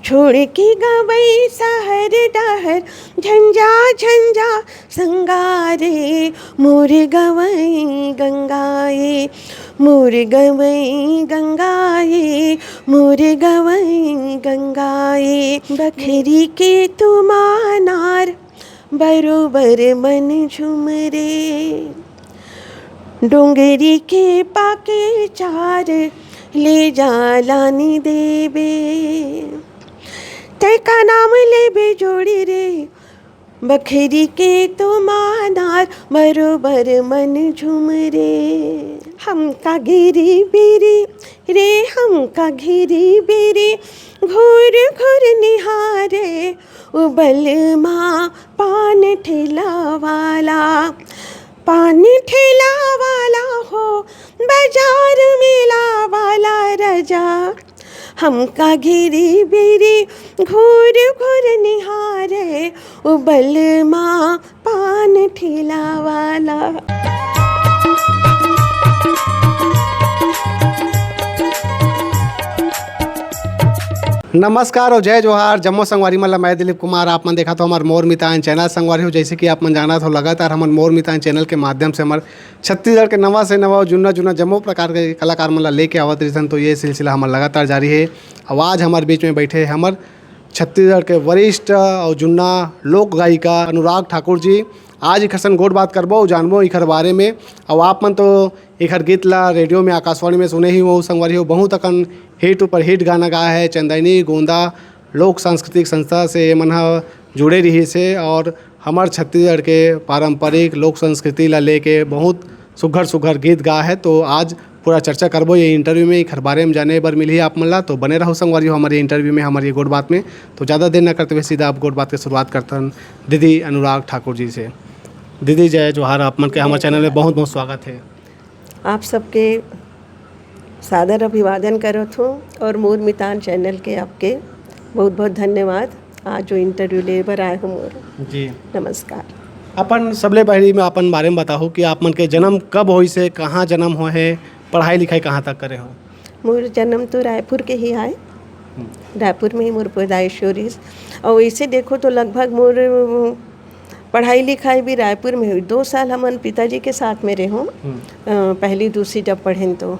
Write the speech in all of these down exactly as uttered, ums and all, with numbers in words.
छोड़ के गवई सहर डहर झंझा झंझा संगारे, मोर गवई गंगाए, मोर गवई गंगाए, मोर गवई गंगाए। बखरी के तुमानार बरोबर मन झुमरे, डोंगरी के पाके चार ले जा लानी देबे। तै का नाम लेबे जोड़ी रे, बखरी के तुमानार बरोबर मन झुमरे। हमका घेरी बेरी रे, हमका घेरी बेरी, घूर घूर निहारे, उबल मा पान ठेला वाला, पान ठेला वाला हो, बाजार मेला वाला राजा। हमका घेरी बेरी, घूर घूर निहारे, उबल मा पान ठेला वाला। नमस्कार और जय जोहार, जम्मो संगवारी मन ला मैं दिलीप कुमार। आप मन देखत हो हमर मोर मितान चैनल। संगवारी हो, जैसे कि आप मन जानत हो, लगातार हमन मोर मितान चैनल के माध्यम से हमर छत्तीसगढ़ के नवा से नवा और जुन्ना जुन्ना जम्मो प्रकार के कलाकार मन ला लेके आवत रहिथन। तो ये सिलसिला हमर लगातार जारी है। और आज हमर बीच में बैठे हमर छत्तीसगढ़ के वरिष्ठ और जुन्ना लोक गायिका अनुराग ठाकुर जी। आज इखर संग गोठ बात करबो और जानबो इखर बारे में। और आप मन तो इखर गीत ला रेडियो में, आकाशवाणी में सुने ही हो संगवारी हो, बहुत अकन हिट ऊपर हिट गाना गाए है। चंदैनी गोंदा लोक सांस्कृतिक संस्था से ये मन ह जुड़े रहिस हे और हमर छत्तीसगढ़ के पारंपरिक लोक संस्कृति ला लेके बहुत सुघर सुघर गीत गाए है। तो आज पूरा चर्चा करबो ये इंटरव्यू में, इखर बारे में जाने बर मिलही आप मन ला। तो बने रहो संगवारी हो हमर ये इंटरव्यू में, हमर ये गोठ बात में। तो ज़्यादा देर न करते हुए सीधा आप गोठ बात के शुरुआत करतन दीदी अनुराग ठाकुर जी से। दीदी जय जोहार, आप मन के हमर चैनल में बहुत बहुत स्वागत है। आप सबके सादर अभिवादन करत हूँ और मोर मितान चैनल के आपके बहुत बहुत धन्यवाद। आज जो इंटरव्यू ले बर आए हो मोर। जी। नमस्कार। अपन सबले पहली में अपन बारे में बताओ कि आप मन के जन्म कब होइस हे, कहाँ जन्म होए हे, पढ़ाई लिखाई कहाँ तक करे हो? मोर जन्म तो रायपुर के ही आए। हम्म। रायपुर में ही मोर पैदाइश हो रहिस। और वैसे देखो तो लगभग मोर पढ़ाई लिखाई भी रायपुर में हुई। दो साल हमन पिताजी के साथ में रहे हों। हम्म। अ, पहली दूसरी जब पढ़ेन तो,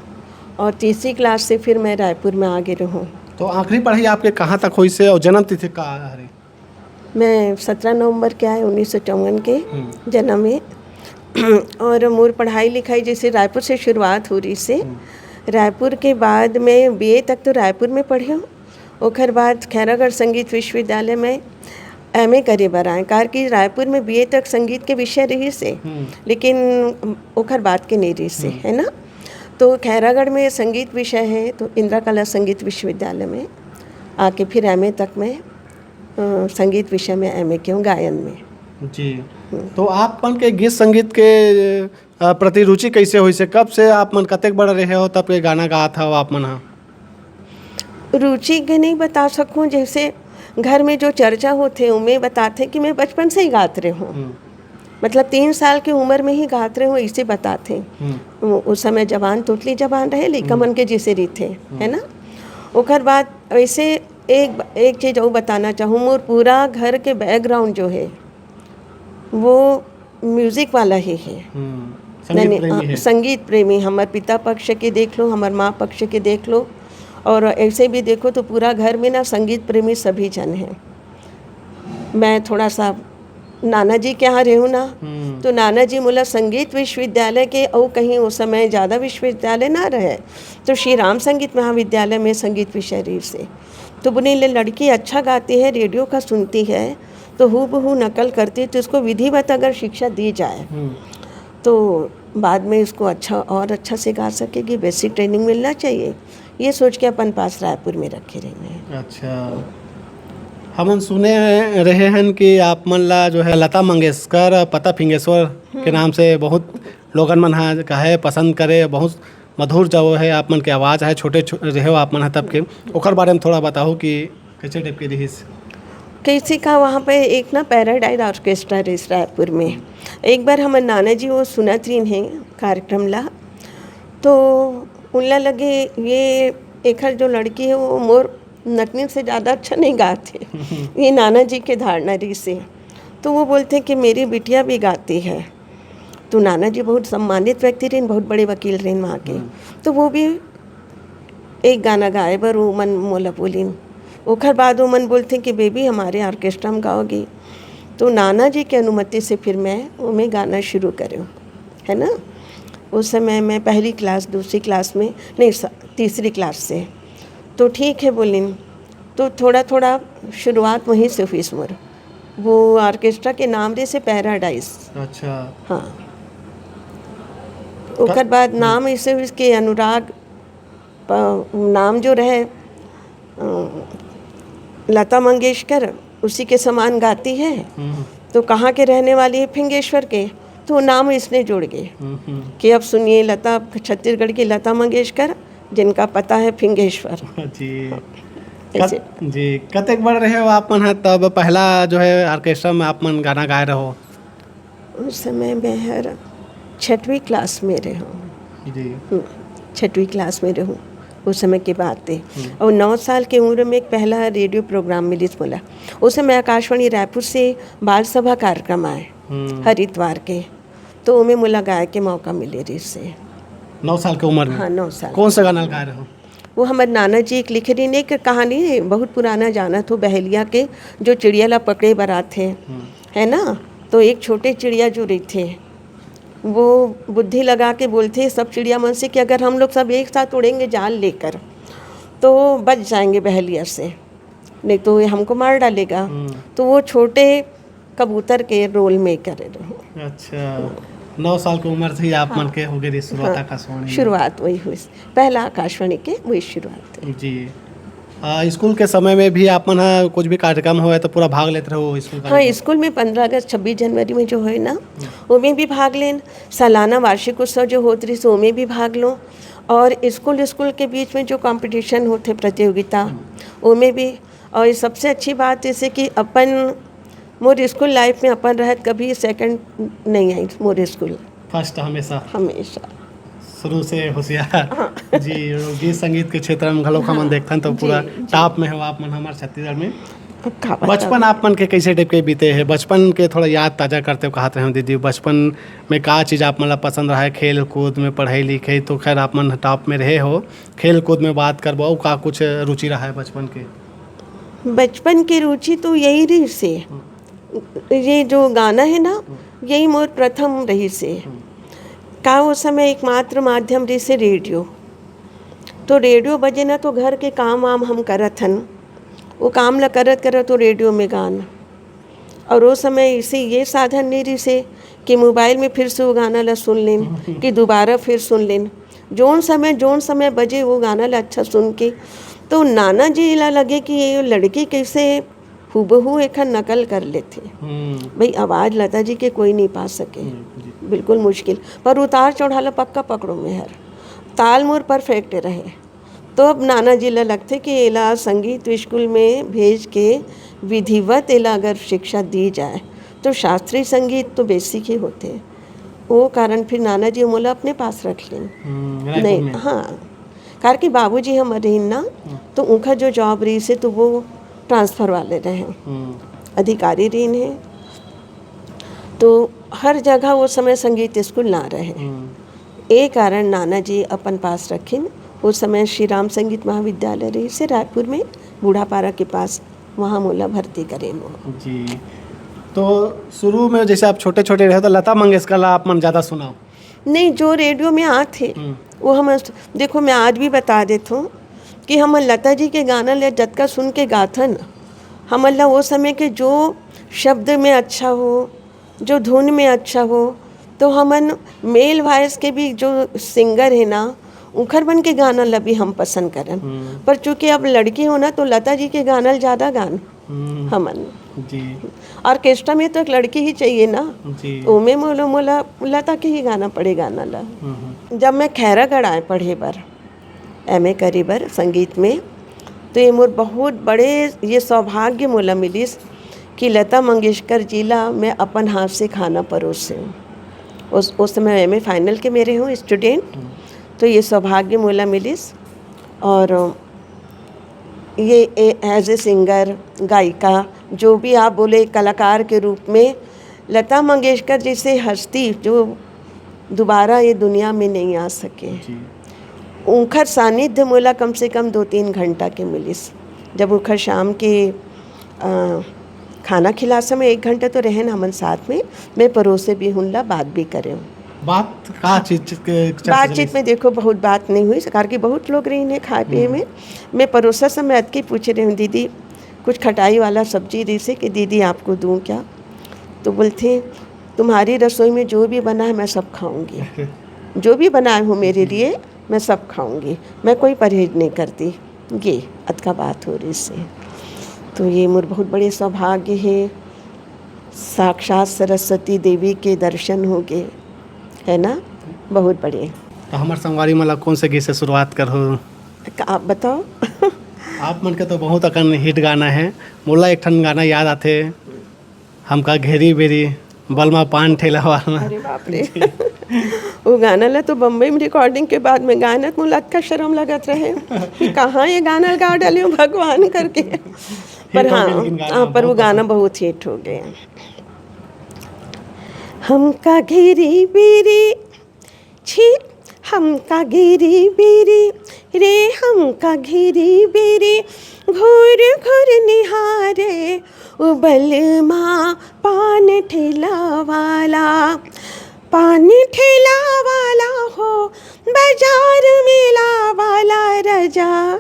और तीसरी क्लास से फिर मैं रायपुर में आगे रहूँ। तो आखिरी पढ़ाई आपके कहाँ तक होइस हे और जन्म तिथि का हरे? मैं सत्रह नवंबर के आए उन्नीस सौ चौवन के हम्म। जन्म में। और मोर पढ़ाई लिखाई जैसे रायपुर से शुरुआत हो रहिस हे। हम्म। रायपुर के बाद मैं बीए तक तो रायपुर में पढ़े हूँ। ओखर बाद खैरागढ़ संगीत विश्वविद्यालय में एमए करे बर आए, काबर कि रायपुर में बीए तक संगीत के विषय रहिस हे, हम्म। लेकिन ओखर बाद के नहीं रहिस हे, हम्म। है ना? तो खैरागढ़ में संगीत विषय है, तो इंदिरा कला संगीत विश्वविद्यालय में आके फिर एमए तक मैं, अ, संगीत विषय में एमए किए हूँ, गायन में। जी। हम्म। तो आप मन के गीत संगीत के, अ, प्रति रुचि कैसे होइस हे? कब से आप मन कतेक बड़ा रहे हो तब के गाना गात हव आप मन ह? रुचि के नहीं बता सकूँ, जैसे घर में जो चर्चा होथे, उमे बताथे कि मैं बचपन से ही गात रहे हूँ। हम्म। मतलब, तीन साल के उम्र में ही गात रहे हूँ, इसे बताथे। हम्म। उ-, उस समय जबान, तोतली जबान रहे, लइका हम्म। मन के जैसे रहिथे, हम्म। है ना? ओकर बाद वैसे एक, एक चीज और बताना चाहूँ, मोर पूरा घर के बैकग्राउंड जो है, वो म्यूजिक वाला ही है। हम्म, नहीं, संगीत नहीं, प्रेमी अ, है। संगीत प्रेमी, हमर पिता पक्ष के देख लो, हमर माँ पक्ष के देख लो, और ऐसे भी देखो तो पूरा घर में ना संगीत प्रेमी सभी जन हैं। मैं थोड़ा सा नाना जी के यहाँ रहूँ ना, हम्म। तो नाना जी मोला संगीत विश्वविद्यालय के, और कहीं उस समय ज़्यादा विश्वविद्यालय ना रहे, तो श्री राम संगीत महाविद्यालय में संगीत विषय रहिस हे। तो बोले, "ले लड़की अच्छा गाती है, रेडियो का सुनती है, तो हूबहू नकल करती है, तो इसको विधिवत अगर शिक्षा दी जाए, हम्म। तो बाद में इसको अच्छा और अच्छा से गा सकेगी, बेसिक ट्रेनिंग मिलना चाहिए।" ये सोच के अपन पास रायपुर में रखे रहे हैं। अच्छा, हमन सुने रहे हन कि आप मन ला जो है लता मंगेशकर, पता फिंगेश्वर के हम्म। नाम से बहुत लोगन मन ह कहे पसंद करे, बहुत मधुर जो है आप मन के आवाज़ है, छोटे छो-, रहे हो आप मन ह तब के, ओकर बारे में थोड़ा बताओ कि कैसे टाइप के रिहिस? कैसे का, वहाँ पे एक ना पैराडाइज ऑर्केस्ट्रा रहिस रायपुर में। एक बार हमर नाना जी वो सुनत रहिन हे कार्यक्रम ला, तो उनला लगे ये एखर जो लड़की है वो मोर नटनी से ज़्यादा अच्छा नहीं गाते। ये नाना जी के धारणा रहिसे। तो वो बोलते हैं कि मेरी बिटिया भी गाती है। तो नाना जी बहुत सम्मानित व्यक्ति रहिन, बहुत बड़े वकील रहिन वहाँ के। हम्म। तो वो भी एक गाना गाए बर वो मन मोला बोलिन। ओखर बाद वो मन बोलते कि बेबी, हमारे ऑर्केस्ट्रा में गाओगी। तो नाना जी के अनुमति से फिर मैं ओमे गाना शुरू करूँ, है ना। उस समय मैं पहली क्लास, दूसरी क्लास में, नहीं, स-, तीसरी क्लास से। तो ठीक है बोलिन। तो थोड़ा थोड़ा शुरुआत वहीं से हुई मोर। वो ऑर्केस्ट्रा के नाम रहिसे पैराडाइज। अच्छा। हाँ। ओकर बाद हम्म। नाम ऐसे हुई कि अनुराग प-, नाम जो रहे, अ, लता मंगेशकर उसी के समान गाती है। हम्म। तो कहाँ के रहने वाली है? फिंगेश्वर के। तो नाम इसने जुड़ गए हम्म। कि अब सुनिए, लता, छत्तीसगढ़ की लता मंगेशकर, जिनका पता है फिंगेश्वर। जी। ऐसे। कत-, जी, कतेक बड़ रहे हो आप मन ह तब पहला जो है ऑर्केस्ट्रा में आप मन गाना गाए रहो? उस समय मैं हर छठवीं क्लास में रहूँ। जी। हम्म, छठवीं क्लास में रहूँ, उस समय की बात है। हम्म। और नौ साल की उम्र में एक पहला रेडियो प्रोग्राम मिलिस मोला। उस समय आकाशवाणी रायपुर से बाल सभा कार्यक्रम आए हम्म। हर इतवार के, तो ओमे मोला गाए के मौका मिले रहिसे। नौ साल के उम्र में? हाँ, नौ साल। कौन सा गाना गाए रहो? वो हमर नाना जी एक लिखे रहिन एक कहानी, बहुत पुराना जानत हो, बहेलिया के, जो चिड़िया ला पकड़े बर आथे, हम्म। है ना? तो एक छोटे चिड़िया जो रहिथे, वो बुद्धि लगा के बोलथे सब चिड़िया मन से कि अगर हम लोग सब एक साथ उड़ेंगे जाल लेकर, तो बच जाएंगे बहेलिया से, नहीं तो ये हमको मार डालेगा। हम्म। तो वो छोटे कबूतर के रोल में करे रहूँ। अच्छा, नौ साल के उम्र से ही आप मन हाँ। के हो गए रही शुरुआत हाँ, आकाशवाणी में? शुरुआत वही हुई, पहला आकाशवाणी के वही शुरुआत है। जी। आ, स्कूल के समय में भी आप मन ह कुछ भी कार्यक्रम होए तो पूरा भाग लेते रहो स्कूल हाँ, कार्यक्रम? स्कूल में पन्द्रह अगस्त, छब्बीस जनवरी में जो है ना, हम्म। ओमे भी भाग लेन, सालाना वार्षिक उत्सव जो होत रहिस, ओमे भी भाग लो, और स्कूल, स्कूल के बीच में जो कॉम्पिटिशन होते, प्रतियोगिता, हम्म। ओमे भी। और सबसे अच्छी बात जैसे कि अपन, मोर स्कूल लाइफ में अपन रहत कभी सेकंड नहीं आई मोर स्कूल। फर्स्ट हमेशा? हमेशा। शुरू से होशियार। हाँ। जी, गीत संगीत के क्षेत्र में घलो हमन हाँ। देखथन तो पूरा जी, जी। टॉप में हो आप मन हमारे छत्तीसगढ़ में। अब का बताओ? बचपन आप मन के कैसे टाइप के बीते है? बचपन के थोड़ा याद ताजा करते हो, कहत रहे हो दीदी, बचपन में का चीज़ आप मन ला पसंद रहा है? खेल कूद में, पढ़ाई लिखाई तो खैर आप मन टॉप में रहे हो, खेल कूद में बात करबो, अउ का कुछ रुचि रहा है बचपन के? बचपन के रुचि तो यही रहिसे। हम्म। ये जो गाना है ना, हम्म। यही मोर प्रथम रहिसे। हम्म। का वो समय एकमात्र माध्यम रहिसे रेडियो। तो रेडियो बजे ना तो घर के काम वाम हम करत हन। वो काम ला करत करत वो रेडियो में गान। और वो समय इसे ये साधन नहीं रहिसे कि मोबाइल में फिर से वो गाना ला सुन लेन, हम्म। कि दोबारा फिर सुन लेन। जोन समय, जोन समय बजे वो गाना ला अच्छा सुन के, तो नाना जी ला लगे कि ये लड़की कैसे हूबहू एखर नकल कर लेथे। हम्म। भाई, आवाज़ लता जी के कोई नहीं पा सके। हम्म, जी। बिल्कुल मुश्किल। पर उतार चढ़ाव ला पक्का पकड़ो मेहर। ताल मोर परफेक्ट रहे। तो अब नाना जी ला लगथे कि एला संगीत स्कूल में भेज के विधिवत एला अगर शिक्षा दी जाए, तो शास्त्रीय संगीत तो बेसिक ही होथे। वो कारण फिर नाना जी मोला अपने पास रख लेन। हम्म, रायपुर नहीं, में। हाँ, कारण कि बाबूजी हमर रहिन ना, हम्म। तो उनका जो जॉब रहिसे, तो वो ट्रांसफर वाले रहे, हम्म। अधिकारी रहिन है। तो हर जगह वो समय संगीत स्कूल ना रहे। हम्म। ए कारण नाना जी अपन पास रखिन। उस समय श्री राम संगीत महाविद्यालय रहिसे रायपुर में, बूढ़ापारा के पास, वहाँ मोला भर्ती करेन वो। जी, तो शुरू में जैसे आप छोटे-छोटे रहे, तो लता मंगेशकर ला आप मन ज़्यादा सुनाओ? नहीं, जो रेडियो में आथे, हम्म। वो हम, देखो, मैं आज भी बता देत हूँ कि हम लता जी के गाना ले जतका सुन के गाथन, हमन ला वो समय के जो शब्द में अच्छा हो, जो धुन में अच्छा हो, तो हमन मेल वॉइस के भी जो सिंगर है ना, उखर मन के गाना ला भी हम पसंद करन। हम्म। पर चूंकि अब लड़की हो ना, तो लता जी के गाना ला ज़्यादा गान हम्म। हमन। जी। ऑर्केस्ट्रा में तो एक लड़की ही चाहिए ना। जी। ओमे मोला, मोला लता के ही गाना पड़े, गाना ला। हम्म। जब मैं खैरागढ़ आए पढ़े बर, एमए करे बर संगीत में, तो ये मोर बहुत बड़े ये सौभाग्य मोला मिलिस कि लता मंगेशकर जी ला मैं अपन हाथ से खाना परोसे हूँ। उस, उस समय एमए फाइनल के मेरे हूँ स्टूडेंट, हम्म। तो ये सौभाग्य मोला मिलिस। और ये एज ए सिंगर, गायिका, जो भी आप बोले, कलाकार के रूप में लता मंगेशकर जैसे हस्ती जो दोबारा ये दुनिया में नहीं आ सके। जी। उनकर सानिध्य मोला कम से कम दो तीन घंटा के मिलिस। जब उनकर शाम के अ, खाना खिला समय एक घंटा तो रहन हमन साथ में, मैं परोसे भी हुन ला बात भी करे। बात का चीज के चर्चा बातचीत चली? में देखो बहुत बात नहीं हुई, कार के बहुत लोग रहिन हे खाए पिए हम्म। में। मैं परोसा समय अतकी पूछे रहे हूँ, "दीदी, कुछ खटाई वाला सब्जी जैसे कि दीदी आपको दूँ क्या?" तो बोलते हैं, "तुम्हारी रसोई में जो भी बना है मैं सब खाऊंगी, जो भी बनाए हो मेरे लिए मैं सब खाऊंगी, मैं कोई परहेज नहीं करती।" ये अतका बात हो रही से। तो ये मोर बहुत बड़े सौभाग्य हे, साक्षात सरस्वती देवी के दर्शन हो गए, है ना, बहुत बड़े। तो हमर संगवारी मन ला कौन से गीत से शुरुआत करहू? का आप बताओ। आप मन के तो बहुत अकन हिट गाना है, मोला एक ठन गाना याद आथे, हमका घेरी बेरी बलमा पान ठेला वाला। अरे बाप रे। वो गाना ला तो बम्बई में रिकॉर्डिंग के बाद में गाना तो मोला अतका शर्म लगत रहे कि कहाँ ये गाना गा डाले हूँ भगवान करके। पर हिट हो हाँ, गया लेकिन गाना हाँ, पर वो बहुत गाना पसंद। बहुत हिट हो गया। हमका घेरी बेरी, छी, हमका घेरी बेरी, रे हमका घेरी बेरी, घूर घूर निहारे, उबल माँ पान ठेला वाला, पान ठेला वाला हो, बाजार मेला वाला राजा।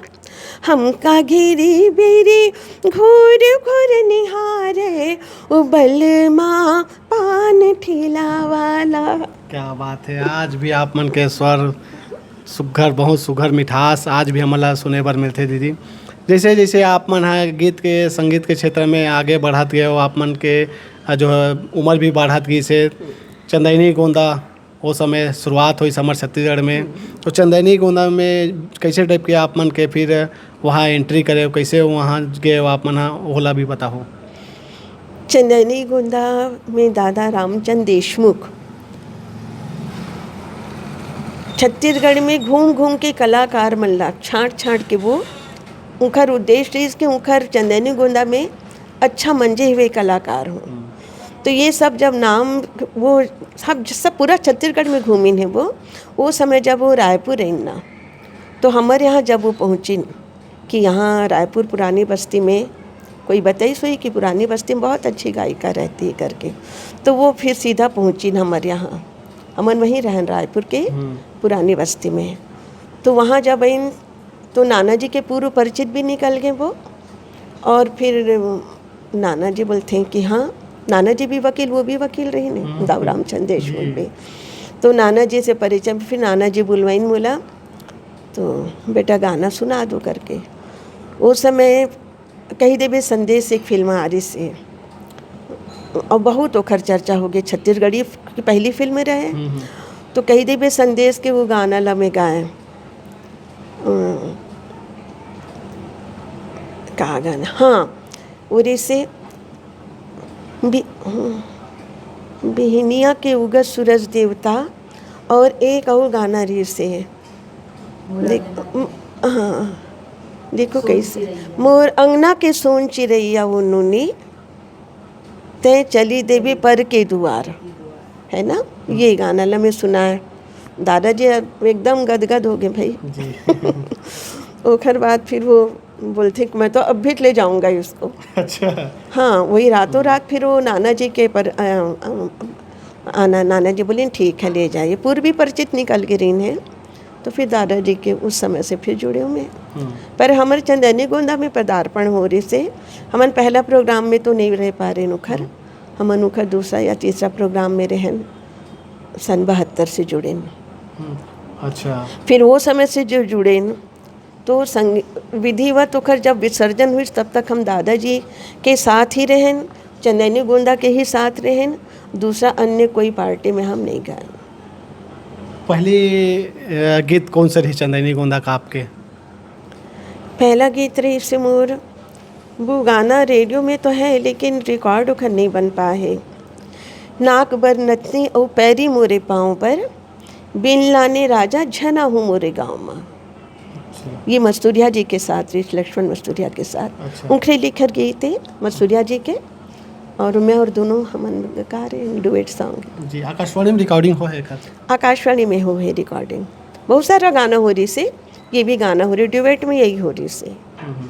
हमका घेरी बेरी, घूर घूर निहारे, उबल माँ पान ठेला वाला। क्या बात है, आज भी आप मन के स्वर सुघर, बहुत सुघर मिठास आज भी हमन ला सुने बर मिलथे दीदी। जैसे जैसे आप मन ह गीत के, संगीत के क्षेत्र में आगे बढ़त गए हो, आप मन के, अ, जो है उम्र भी बढ़त गई से, चंदैनी गोंदा वो समय शुरुआत होइस हमर छत्तीसगढ़ में। तो चंदैनी गोंदा में कैसे टाइप के आप मन के फिर वहाँ एंट्री करे, कैसे वहाँ गए आप मन ह, ओला भी बताओ। चंदैनी गोंदा में दादा रामचंद देशमुख छत्तीसगढ़ में घूम घूम के कलाकार मन ला छांट छांट के वो उनकर उद्देश्य रहिस कि उनकर चंदैनी गोंदा में अच्छा मंजे हुए कलाकार हो। हम्म। तो ये सब जब नाम वो सब, सब पूरा छत्तीसगढ़ में घूमिन हे वो, वो समय जब वो रायपुर रहिन ना, तो हमर यहाँ जब वो पहुँचिन कि यहाँ रायपुर पुरानी बस्ती में कोई बताइस होही कि पुरानी बस्ती में बहुत अच्छी गायिका रहती है करके, तो वो फिर सीधा पहुँचिन हमर यहाँ। हमन वहीं रहन रायपुर के हम्म। पुरानी बस्ती में। तो वहाँ जब आइन तो नाना जी के पूर्व परिचित भी निकल गए वो। और फिर नाना जी बोलते हैं कि हाँ, नाना जी भी वकील, वो भी वकील रहे ने, हम्म। दाऊ रामचंद देशमुख जी। भी। तो नाना जी से परिचय, फिर नाना जी बुलवाइन मोला, तो बेटा गाना सुना दो करके। वो समय कही देबे संदेश एक फिल्म आ रही से, और बहुत ओखर चर्चा हो गई, छत्तीसगढ़ी की पहली फिल्म रहे। हम्म, हम्म। तो कही देबे संदेश के वो गाना ला मैं गाए। अ, का गाना? हाँ, वो रे से बि-, बिहनिया के उगत सूरज देवता, और एक और गाना रे से। देख, म-, हाँ, देखो कैसे। मोर अंगना के सोन चिरैया वो नूनी, तैं चली देबे पर के दुआर, है ना? ये गाना ला मैं सुनाए। दादाजी अब एकदम गदगद हो गए भाई। जी। ओखर बाद फिर वो बोलते कि मैं तो अब भी ले जाऊंगा इसको। अच्छा। हाँ, वही रातों रात फिर वो नाना जी के पर, अ, अ, आना, नाना जी बोले, "ठीक है, ले जाइए।" पूर्वी परिचित निकल के रही हैं, तो फिर दादाजी के उस समय से फिर जुड़े हुए हैं। हम्म। पर हमर चंदैनी गोंदा में पदार्पण हो रही से, हमन पहला प्रोग्राम में तो नहीं रह पा रहे उखर, हम्म। हमन उखर दूसरा या तीसरा प्रोग्राम में रहन, सन बहत्तर से जुड़ेन। हम्म, अच्छा। फिर वो समय से जो जुड़ेन, तो संग-, विधिवत ओखर जब विसर्जन हुई, तब तक हम दादाजी के साथ ही रहन, चंदैनी गोंदा के ही साथ रहन, दूसरा अन्य कोई पार्टी में हम नहीं गए। पहली, अ, गीत कौन सा रही चंदैनी गोंदा का आपके? पहला गीत रही से मोर, वो गाना रेडियो में तो है, लेकिन रिकॉर्ड ओखर नहीं बन पाए है। नाक बर नथनी अउ पैरी मोरे पाँव पर, बिन लाने राजा झना हूँ मोरे गाँव मा। ये मस्तूरिया जी के साथ रहिस, लक्ष्मण मस्तूरिया के साथ। अच्छा। उंखरे लिखर गीत हे मस्तूरिया जी के, और मैं और दोनों हमन गा रहे हैं डुएट सॉन्ग। जी, आकाशवाणी में रिकॉर्डिंग हो है एकर? आकाशवाणी में हो है रिकॉर्डिंग। बहुत सारा गाना हो रहिस हे, ये भी गाना हो रही, डुएट में यही हो रहिस हे। हम्म।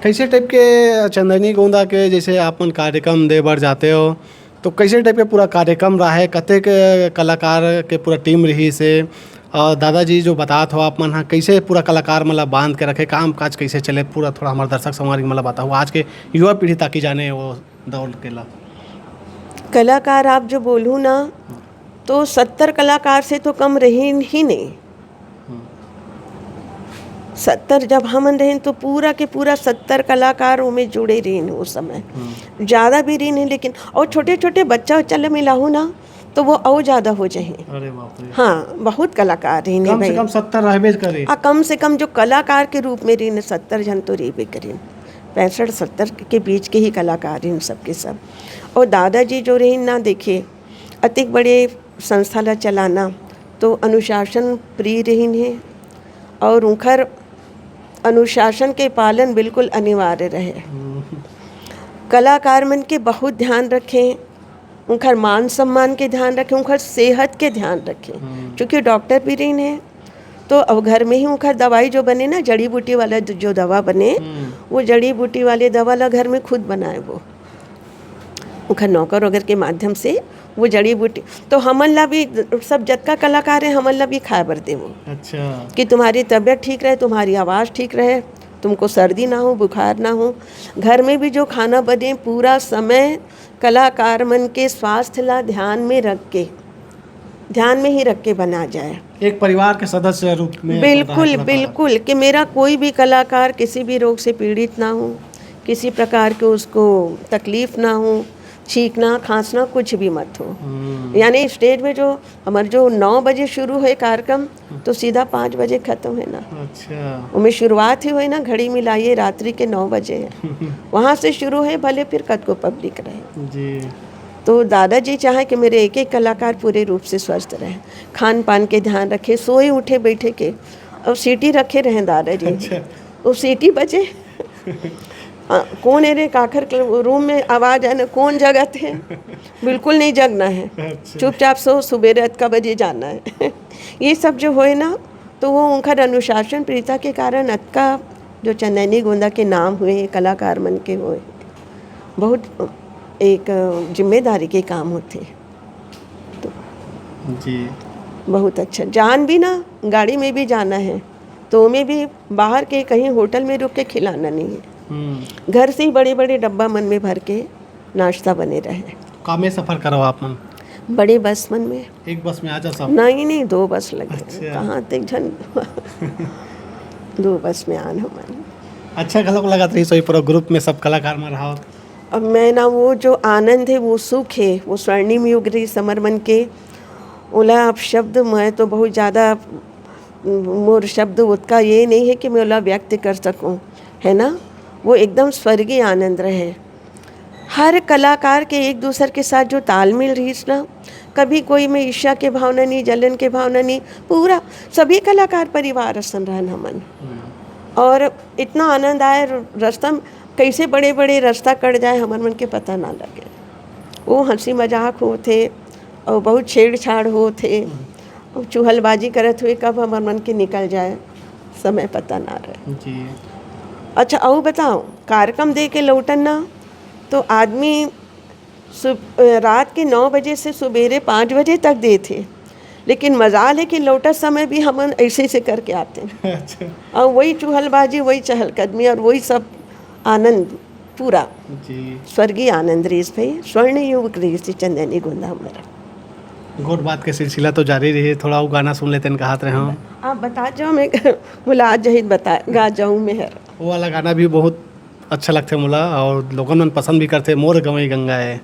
कैसे टाइप के चंदैनी गोंदा के जैसे आप मन कार्यक्रम दे बर जाते हो, तो कैसे टाइप के पूरा कार्यक्रम रहा है, कतेक कलाकार के पूरा टीम रहिस हे, और दादाजी जो बतात हो आप मन ह, कैसे पूरा कलाकार मन ला बांध के रखे, काम काज कैसे चले, पूरा थोड़ा हमारे दर्शक संगवारी मन ला बताओ, आज के युवा पीढ़ी ताकि जाने वो दौर के ला। कलाकार आप जो बोलू ना, तो सत्तर कलाकार से तो कम रहिन ही नहीं। हम्म। सत्तर जब हमन रहेन, तो पूरा के पूरा सत्तर कलाकार ओमे जुड़े रहिन उस समय। हम्म। ज़्यादा भी रहिन, लेकिन और छोटे-छोटे बच्चा उच्चा ल मिलाहू ना, तो वो और ज़्यादा हो जाही। अरे बाप रे। हाँ, बहुत कलाकार रहिन हे कम से भाई। कम सत्तर रहबे करे। आ, कम से कम जो कलाकार के रूप में रहिन, सत्तर झन तो रहिबे करिन। पैंसठ सत्तर के बीच के ही कलाकार रहिन सबके सब। और दादाजी जो रहिन ना, देखिए, अतिक बड़े संस्था ला चलाना, तो अनुशासन प्रिय रहिन हे और उंखर अनुशासन के पालन बिल्कुल अनिवार्य रहे। हम्म। कलाकार मन के बहुत ध्यान रखें, उंखर मान सम्मान के ध्यान रखें, उंखर सेहत के ध्यान रखें, हम्म। क्योंकि डॉक्टर भी रहिन हे, तो अब घर में ही उंखर दवाई जो बने ना, जड़ी बूटी वाला जो दवा बने, हम्म। वो जड़ी बूटी वाले दवा ला घर में खुद बनाए वो। उंखर नौकर वगैरह के माध्यम से वो जड़ी बूटी, तो हमन ला भी, सब जतका कलाकार हे, हमन ला भी खाए बर देवो। अच्छा। कि तुम्हारी तबीयत ठीक रहे, तुम्हारी आवाज़ ठीक रहे, तुमको सर्दी ना हो, बुखार ना हो। घर में भी जो खाना बने, पूरा समय कलाकार मन के स्वास्थ्य ला ध्यान में रख के, ध्यान में ही रख के बना जाए। एक परिवार के सदस्य रूप में अपन रहे बिल्कुल, पूरा कलाकार। बिल्कुल, कि मेरा कोई भी कलाकार किसी भी रोग से पीड़ित ना हो, किसी प्रकार के उसको तकलीफ ना हो, छींकना, खांसना कुछ भी मत हो। हम्म। यानी स्टेज में जो हमारे जो नौ बजे शुरू होए कार्यक्रम, तो सीधा पाँच बजे खत्म होए ना। अच्छा। ओमे शुरुआत ही होए ना, घड़ी मिलाइए, रात्रि के नौ बजे। वहाँ से शुरू होए, भले फिर कतको पब्लिक रहे। जी। तो दादाजी चाहे कि मेरे एक एक कलाकार पूरे रूप से स्वस्थ रहे, खान पान के ध्यान रखे, सोए उठे बैठे के, और सीटी रखे रहे दादाजी। अच्छा। वो सीटी बजे। हाँ, कौन एरे काखर के रूम में आवाज़ आए ना, कौन जगत हे, बिल्कुल नहीं जगना है। अच्छा। चुपचाप सो, सुबेरे अतका बजे जाना है। ये सब जो होए ना, तो वो उनका अनुशासन प्रियता के कारण अतका जो चंदैनी गोंदा के नाम हुए, कलाकार मन के हुए, बहुत एक जिम्मेदारी के काम होते। जी। बहुत अच्छा। जान भी ना, गाड़ी में भी जाना है, तो ओमे भी बाहर के कहीं होटल में रुक के खिलाना नहीं है। हम्म। घर से ही बड़े-बड़े डब्बा मन में भर के नाश्ता बने रहे। कामे सफर करव आप मन? बड़े बस मन में। एक बस में आ जा सब? नहीं, नहीं, दो बस लगे। अच्छा। कहाँ तक झन दो बस में आन हमन। अच्छा घलोक लगत रहिस होही पूरा ग्रुप में सब कलाकार मन रहा। अब मैं ना, वो जो आनंद है, वो सुख है, वो स्वर्णिम युग रहिस हमर मन के, ओला अब शब्द, मैं तो बहुत ज़्यादा, मोर शब्द उतका ये नहीं है कि मैं ओला व्यक्त कर सकूं, है ना? वो एकदम स्वर्गीय आनंद रहे। हर कलाकार के एक दूसर के साथ जो तालमेल रहिस ना, कभी कोई में ईर्ष्या के भावना नहीं, जलन के भावना नहीं, पूरा सभी कलाकार परिवार असन रहन हमन। हम्म। और इतना आनंद आए, रस्ता में कैसे बड़े-बड़े रस्ता कट जाए, हमर मन के पता ना लगे। वो हँसी मजाक होत हे और बहुत छेड़छाड़ होत हे। हम्म। और चुहलबाजी करत हुए कब हमर मन के निकल जाए, समय पता ना रहे। जी। अच्छा, अउ बताओ, कार्यक्रम दे के लौटन ना, तो आदमी सु-, अ, रात के नौ बजे से सुबेरे पाँच बजे तक देथे, लेकिन मजाल है कि लौटत समय भी हमन ऐसे, ऐसे करके आते हैं। अच्छा। और वही चुहलबाजी, वही चहलकदमी और वही सब आनंद पूरा। जी। स्वर्गीय आनंद रहिस भाई, स्वर्ण युग रहिस चंदैनी गोंदा हमारा। गोठ बात के सिलसिला तो जारी रही, थोड़ा वो गाना सुन लेते हैं, कहात रहे हम। आप बता जाओ, मैं मुला आज जहित बता, गा जाऊँ मैं हर। वो वाला गाना भी बहुत अच्छा लगथे मोला, और लोगन मन पसंद भी करथे, मोर गंवई गंगा ए।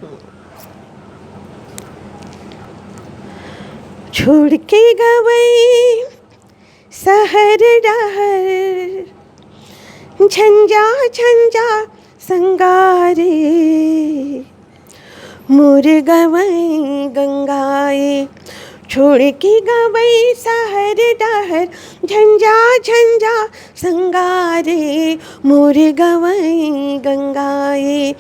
छोड़ के गवई सहर डहर, झंझा झंझा संगारे, मोर गवई गंगा ए। छोड़ के गवई सहर डहर, झंझा झंझा संगारे, मोर गवई गंगाए,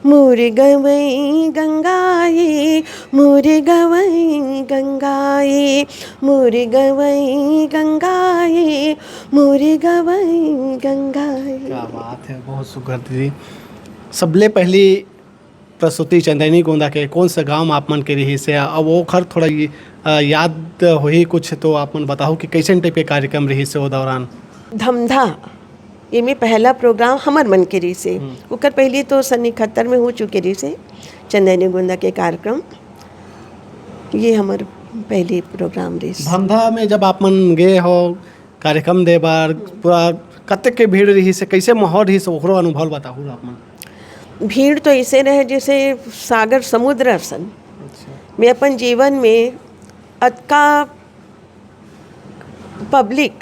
मोर गवई गंगाए, मोर गवई गंगाए, मोर गवई गंगाए, मोर गवई गंगाए। क्या बात है, बहुत सुघर दीदी। सबले पहली प्रस्तुति चंदैनी गोंदा के कौन सा गांव आप मन के रहिस हे, अब ओखर थोड़ा ये, अ, याद होही कुछ तो आप मन बताहू कि कैसन टाइप के कार्यक्रम रहिस हे वो दौरान? धमधा, ये में पहला प्रोग्राम हमर मन के रहिस हे। हम्म। ओकर पहले तो सन इकहत्तर में हो चुके रहिस हे चंदैनी गोंदा के कार्यक्रम, ये हमर पहली प्रोग्राम रहिस। धमधा में जब आप मन गए हो कार्यक्रम दे बर, पूरा कतेक के भीड़ रहिस हे, कैसे माहौल रहिस हे, ओकरो अनुभव बताहू आप मन। भीड़ तो ऐसे रहे जैसे सागर समुद्र असन। अच्छा। मैं अपन जीवन में अतका पब्लिक,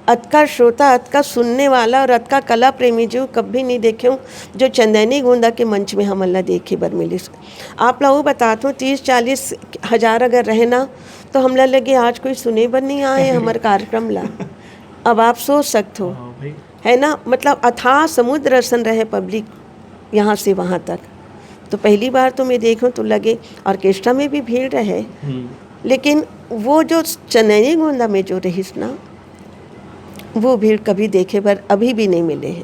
अतका श्रोता, अतका सुनने वाला और अतका कला प्रेमी जो कभी नहीं देखे हूँ, जो चंदैनी गोंदा के मंच में हमन ला देखे बर मिलिस। आप ला वो बतात हूँ, तीस चालीस हजार अगर रहे ना, तो हमला लगे आज कोई सुने बर नहीं आए हमर कार्यक्रम ला। अब आप सोच सकत हो, हाँ भाई। है ना, मतलब अथाह समुद्र असन रहे पब्लिक यहाँ से वहाँ तक। तो पहली बार तो मैं देखूँ तो लगे, ऑर्केस्ट्रा में भी भीड़ रहे, हम्म। लेकिन वो जो चंदैनी गोंदा में जो रहिस ना, वो भीड़ कभी देखे बर अभी भी नहीं मिले हे।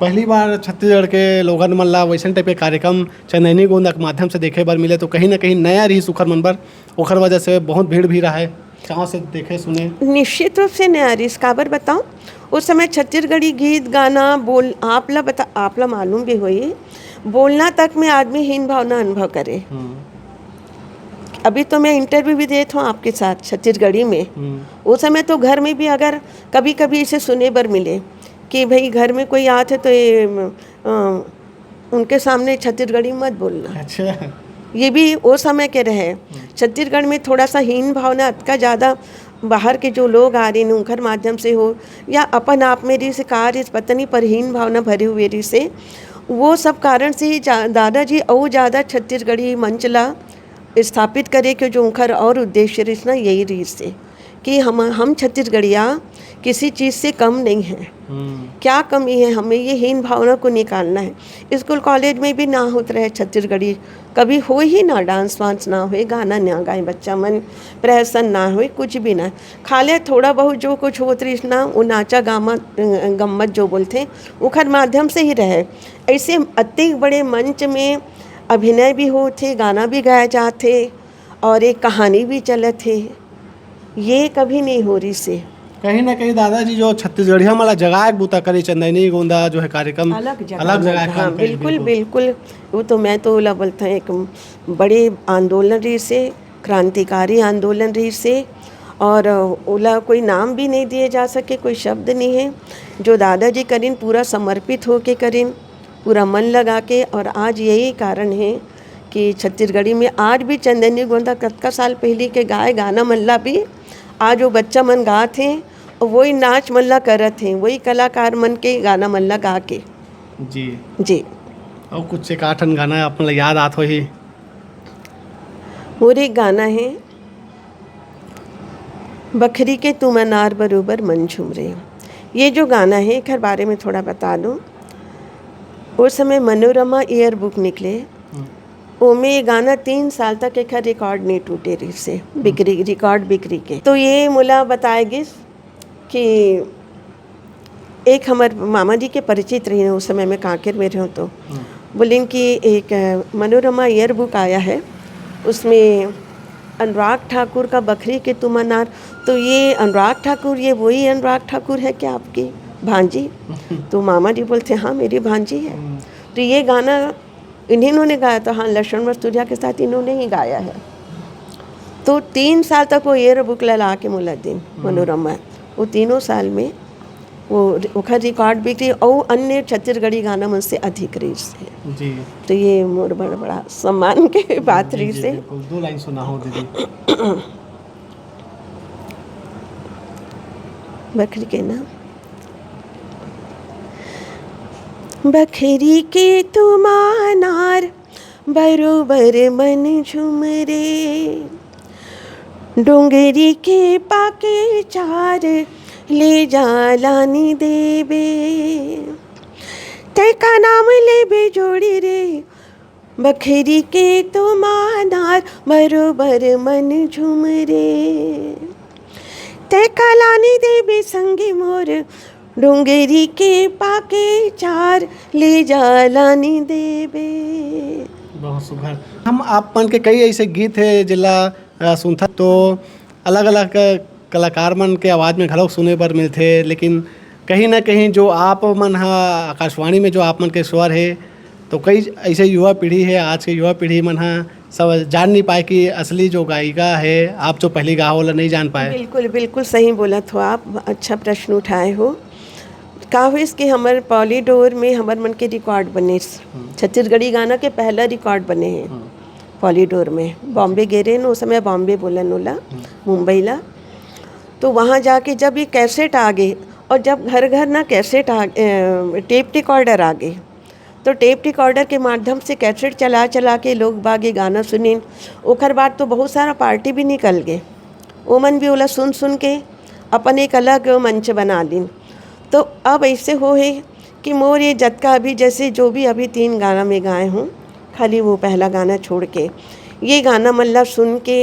पहली बार छत्तीसगढ़ के लोगन मन ला वैसन टाइप के कार्यक्रम चंदैनी गोंदा के माध्यम से देखे बर मिले, तो कहीं ना कहीं नया रहिस ओखर मन बर, ओखर वजह से बहुत भीड़ भी रहे, चाव से देखे सुने। निश्चित रूप से नया रहिस, काबर बताओ, उस समय छत्तीसगढ़ी गीत गाना बोल, आप ला बता, आप ला मालूम भी होही, बोलना तक में आदमी हीन भावना अनुभव करे। हम्म। अभी तो मैं इंटरव्यू भी देत हूँ आपके साथ छत्तीसगढ़ी में। हम्म। उस समय तो घर में भी अगर कभी-कभी इसे सुने बर मिले कि भाई घर में कोई आत है तो ये, अ, उनके सामने छत्तीसगढ़ी मत बोलना। अच्छा। ये भी वो समय के रहे। हम्म। छत्तीसगढ़ में थोड़ा सा हीन भावना अतका ज़्यादा बाहर के जो लोग आ रहे हैं, उनकर माध्यम से हो या अपन आप में रहिस हे, का रहिस पता नहीं, पर हीन भावना भरे हुए रहिस हे। वो सब कारण से ही जा-, दादाजी अउ ज़्यादा छत्तीसगढ़ी मंच ला स्थापित करे के जो उनकर और उद्देश्य रहिस ना, यही रहिस हे कि हम, हम छत्तीसगढ़िया किसी चीज़ से कम नहीं हैं। हम्म। क्या कमी है, हमें ये हीन भावना को निकालना है। स्कूल कॉलेज में भी ना होत रहे छत्तीसगढ़ी, कभी हो ही ना, डांस वांस ना होए, गाना ना गाए बच्चा मन, प्रहसन ना होए, कुछ भी ना। खाले थोड़ा बहुत जो कुछ होत रहिस ना, वो नाचा गामा, अ, गम्मत जो बोलथे, ओखर माध्यम से ही रहे। ऐसे अतेक बड़े मंच में अभिनय भी होत हे, गाना भी गाया जात हे और एक कहानी भी चलत हे, ये कभी नहीं हो रहिस हे। कहीं ना कहीं दादाजी जो छत्तीसगढ़िया मन ला जगाए के बूता करे, चंदैनी गोंदा जो है कार्यक्रम अलग जगह अलग जगह में, काम हाँ, करे, बिल्कुल, बिल्कुल। बिल्कुल। वो तो मैं तो ओला बोलथंव एक बड़े आंदोलन रहिस हे, क्रांतिकारी आंदोलन रहिस हे, और ओला कोई नाम भी नहीं दिए जा सके, कोई शब्द नहीं है। जो दादाजी करिन, पूरा समर्पित होके करिन, पूरा मन लगा के, और आज यही कारण है कि छत्तीसगढ़ी में आज भी चंदैनी गोंदा कतका साल पहली के गाए गाना मन ला भी आज वो बच्चा मन गात हे, और वही नाच मन ला करत हे, वही कलाकार मन के गाना मन ला गा के। जी। जी। और कुछ एक आठन गाना आप मन ला याद आत होही? मोर एक गाना है, बखरी के तुम अनार बरोबर मन झुमरे। ये जो गाना है, एकर बारे में थोड़ा बता दूँ। उस समय मनोरमा ईयर बुक निकले, हम्म। ओमे ये गाना तीन साल तक एकर रिकॉर्ड नहीं टूटे रहिस हे, हम्म। बिक्री, रिकॉर्ड बिक्री के। तो ये मोला बताए गिस कि एक हमर मामा जी के परिचित रहिन, उस समय मैं कांकेर में रहूँ तो हम्म। बोलिन कि एक, अ, मनोरमा ईयर बुक आया है, उसमें अनुराग ठाकुर का बखरी के तुम अनार। तो ये अनुराग ठाकुर, ये वही अनुराग ठाकुर है क्या आपकी भांजी? तो मामा जी बोलते, "हाँ, मेरी भांजी है।" हम्म। तो ये गाना इन्हीं ने गाया था, हाँ, लक्ष्मण मस्तुरिया के साथ इन्होंने ही गाया है। तो तीन साल तक वो ईयर बुक ला के मोला दिन हम्म। मनोरमा, वो तीनों साल में वो, ओखर रिकॉर्ड बिक्री और अन्य छत्तीसगढ़ी गाना मन से अधिक रहिस हे। जी। तो ये मोर बड़ा, बड़ा सम्मान के बात जी, रहिस जी, हे। बिल्कुल। दो लाइन सुनाहू दीदी। बखरी के ना, बखरी के तुम अनार बरोबर मन झुमरे, डोंगरी के पाके चार ले जा लानी देबे, तै का नाम लेबे जोड़ी रे, बखरी के तो मानार बरोबर मन झूम रे। तै का लानी देबे संगी मोर, डोंगरी के पाके चार ले जा लानी देबे। बहुत सुघर। हम आप मन के कई ऐसे गीत हे जेला अ, सुनथन तो अलग-अलग कलाकार मन के आवाज़ में घलोक सुने बर मिलथे, लेकिन कहीं न कहीं जो आप मन ह आकाशवाणी में जो आप मन के स्वर हे, तो कई ऐसे युवा पीढ़ी हे, आज के युवा पीढ़ी मन ह सब जान नहीं पाए कि असली जो गायिका हे, आप जो पहली गाओ, ओला नहीं जान पाए। बिल्कुल, बिल्कुल सही बोलत हो आप, अच्छा प्रश्न उठाए हो। का होइस कि हमर पॉलीडोर में हमर मन के रिकॉर्ड बनिस, छत्तीसगढ़ी गाना के पहला रिकॉर्ड बने हे पॉलीडोर में। बॉम्बे गे रहेन, ओ समय बॉम्बे बोलन ओला, मुंबई ला। तो वहाँ जाके जब ये कैसेट आ गे और जब घर घर ना कैसेट आ, टेप रिकॉर्डर आ गे, तो टेप रिकॉर्डर के माध्यम से कैसेट चला चला के लोग बाग ये गाना सुनिन। ओकर बाद तो बहुत सारा पार्टी भी निकल गे, ओमन भी ओला सुन सुन के अपन एक अलग मंच बना लिन। तो अब ऐसे हो हे कि मोर ये जतका अभी, जैसे जो भी अभी तीन गाना में गाए हूँ, खाली वो पहला गाना छोड़ के, ये गाना मन ला सुन के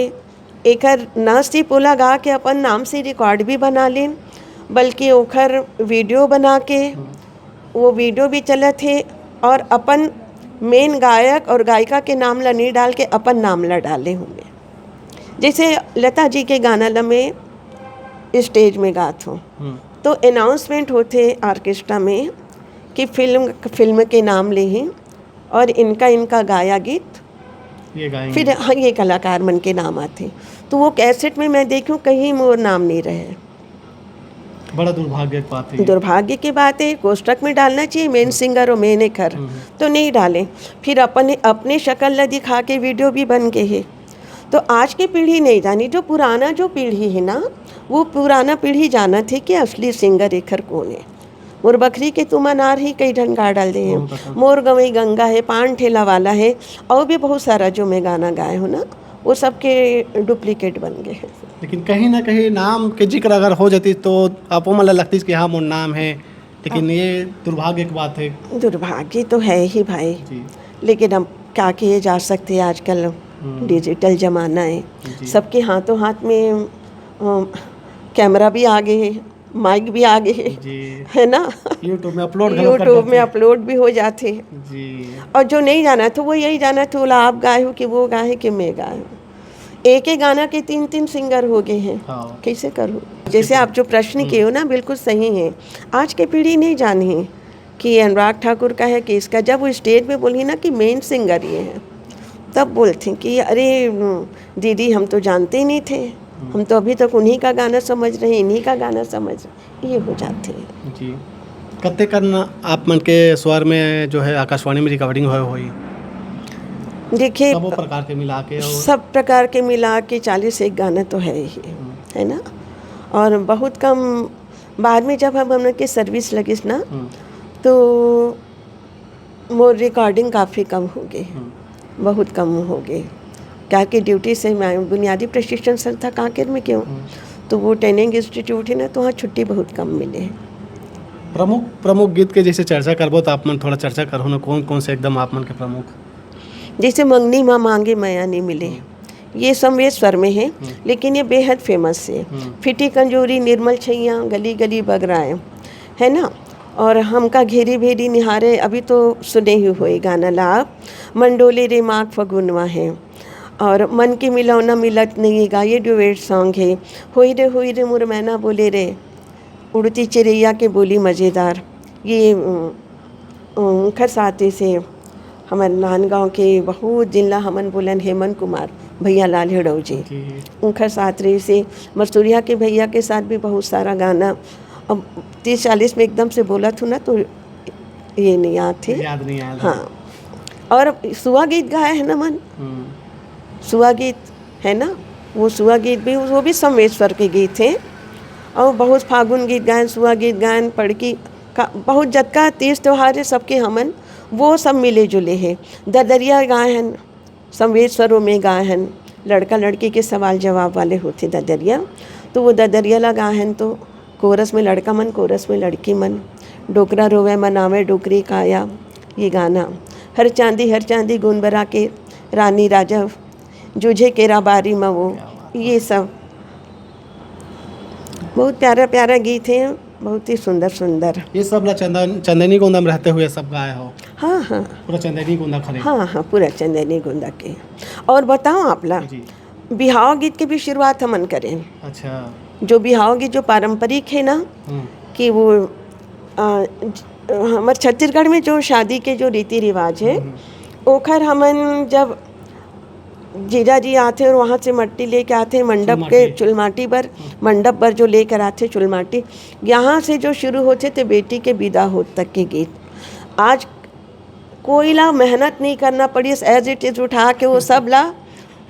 एकर न सिर्फ ओला गा के अपन नाम से रिकॉर्ड भी बना लेन, बल्कि ओखर वीडियो बना के वो वीडियो भी चलत हे और अपन मेन गायक और गायिका के नाम ला नहीं डाल के अपन नाम ला डाले हुए। जैसे लता जी के गाना ला मैं स्टेज में गात हूँ, तो अनाउंसमेंट होते ऑर्केस्ट्रा में कि फिल्म फिल्म के नाम ले ही और इनका इनका गाया गीत, ये गाएंगे। फिर हाँ, ये कलाकार मन के नाम आते। तो वो कैसेट में मैं देखूँ, कहीं मोर नाम नहीं रहे। बड़ा दुर्भाग्य की बात है ये। दुर्भाग्य की बात है, कोष्टक में डालना चाहिए मेन सिंगर और मेन एकर, तो नहीं डाले। फिर अपने अपने शक्ल ला दिखा के वीडियो भी बन गए है। तो आज की पीढ़ी नहीं जानी, जो पुराना जो पीढ़ी है ना, वो पुराना पीढ़ी जानत हे कि असली सिंगर एखर कोन हे। मोर बखरी के तुमन आर ही कई ठन गा डाल दे हे। बहुत अच्छा। मोर गंवई गंगा हे, पान ठेला वाला हे, और भी बहुत सारा जो मैं गाना गाए हूँ ना, वो सबके डुप्लीकेट बन गए हैं। लेकिन कहीं ना कहीं नाम के जिक्र अगर हो जाती तो आपो मन ला लगतीस कि हाँ, मोर नाम है, लेकिन ये दुर्भाग्य की बात है। दुर्भाग्य तो है ही भाई, जी। लेकिन अब क्या किए जा सकते हैं, आजकल हम्म। डिजिटल जमाना है, जी। सबके हाथों हाथ में अ, कैमरा भी आ गए है, माइक भी आ गए है, जी। है ना? YouTube में अपलोड घलो कर यूट्यूब देते में हैं। अपलोड भी हो जाते हैं। जी। और जो नहीं जाना था, वो यही जाना था, बोला आप गाए हो कि वो गाए कि मैं गाए हूँ। एक एक गाना के तीन तीन सिंगर हो गए हैं। हाँ। कैसे करूँ? जैसे आप जो प्रश्न किए हो ना, बिल्कुल सही है। आज के पीढ़ी नहीं जानी है कि अनुराग ठाकुर का है, कि इसका। जब वो स्टेज पे बोली ना कि मेन सिंगर ये है, तब बोलते हैं कि अरे, दीदी, हम तो जानते ही नहीं थे, हम तो अभी तक उन्हीं का गाना समझ रहे हैं, इन्हीं का गाना समझ रहे हैं। ये हो जाते हैं। जी। कते कन आप मन के स्वर में जो है आकाशवाणी में रिकॉर्डिंग होए होई? देखिए, सबो प्रकार के मिला के और सब प्रकार के मिला के चालीस एक गाना तो है ही, है ना? और बहुत कम बाद में जब हम हमन के सर्विस लगिस ना, हम्म। तो मोर रिकॉर्डिंग काफ़ी कम हो गई, बहुत कम हो गई, क्या कि ड्यूटी से मैं बुनियादी प्रशिक्षण संस्था कांकेर में क्यों, तो वो ट्रेनिंग इंस्टीट्यूट है ना, तो वहाँ छुट्टी बहुत कम मिले। प्रमुख प्रमुख गीत के जैसे चर्चा करबो तो आप मन थोड़ा चर्चा करो ना, कौन कौन से एकदम आप मन के प्रमुख? जैसे मंगनी माँ मांगे मया नहीं मिले, ये संवेद स्वर में है, लेकिन ये बेहद फेमस है। फिटी कंजूरी, निर्मल छैया, गली गली बगराए, है ना? और हमका घेरी भेरी निहारे, अभी तो सुने ही हुए गाना ला आप, मंडोले रे माघ फगुनवा है, और मन के मिलौना मिलत नहीं गा, ये ड्यूएट सॉन्ग है। होई रे होई रे मोर मैना बोले रे, उड़ती चिड़ैया के बोली मज़ेदार, ये उम, उम, उनकर साथे से हमर नांदगांव के बहुत जिनला हमन बोलन हेमंत कुमार भैया लाल हेड़ौ जी, जी। उनकर साथ रही से मरसुरिया के भैया के साथ भी बहुत सारा गाना। अब तीस चालीस में एकदम से बोलत हूँ ना, तो ये नहीं आते। याद नहीं आया। हाँ, और सुआ गीत गाए है ना मन, हम्म। सुआ गीत है ना, वो सुआ गीत भी, वो भी संवेद स्वर के गीत हैं। और बहुत फागुन गीत गायन, सुआ गीत गायन, पड़की का, बहुत जतका तीज त्योहार है सबके हमन, वो सब मिले जुले हैं। ददरिया गायन, संवेद स्वरों में गायन, लड़का लड़की के सवाल जवाब वाले होथे ददरिया, तो वो ददरिया ला गाहेन तो कोरस में लड़का मन, कोरस में लड़की मन। डोकरा रोवे मनावे डोकरी काया, ये गाना। हर चांदी हर चांदी गुन बरा के, रानी राजा जूझे केरा बारी में वो, ये सब बहुत प्यारा प्यारा गीत हैं, बहुत ही सुंदर सुंदर। ये सब ला चंदन, चंदैनी गोंदा में रहते हुए सब गाए हो? हाँ, हाँ। पूरा चंदैनी गोंदा खड़े? हाँ, हाँ, पूरा चंदैनी गोंदा के। और बताओ आप ला, जी। बिहाव गीत के भी शुरुआत हमन करें। अच्छा। जो बिहाव गीत जो पारंपरिक है ना, हम्म। कि वो, अ, ज-, हमर छत्तीसगढ़ में जो शादी के जो रीति रिवाज है, हम्म। ओखर हमन जब जीजा जी आथे और वहाँ से मट्टी लेके आथे मंडप के, चुलमाटी। चुलमाटी बर, हम्म। मंडप बर जो लेकर आथे चुलमाटी, यहाँ से जो शुरू होथे ते बेटी के विदा होत तक के गीत। आज कोई ला मेहनत नहीं करना पड़िस, as it is उठा के वो सब ला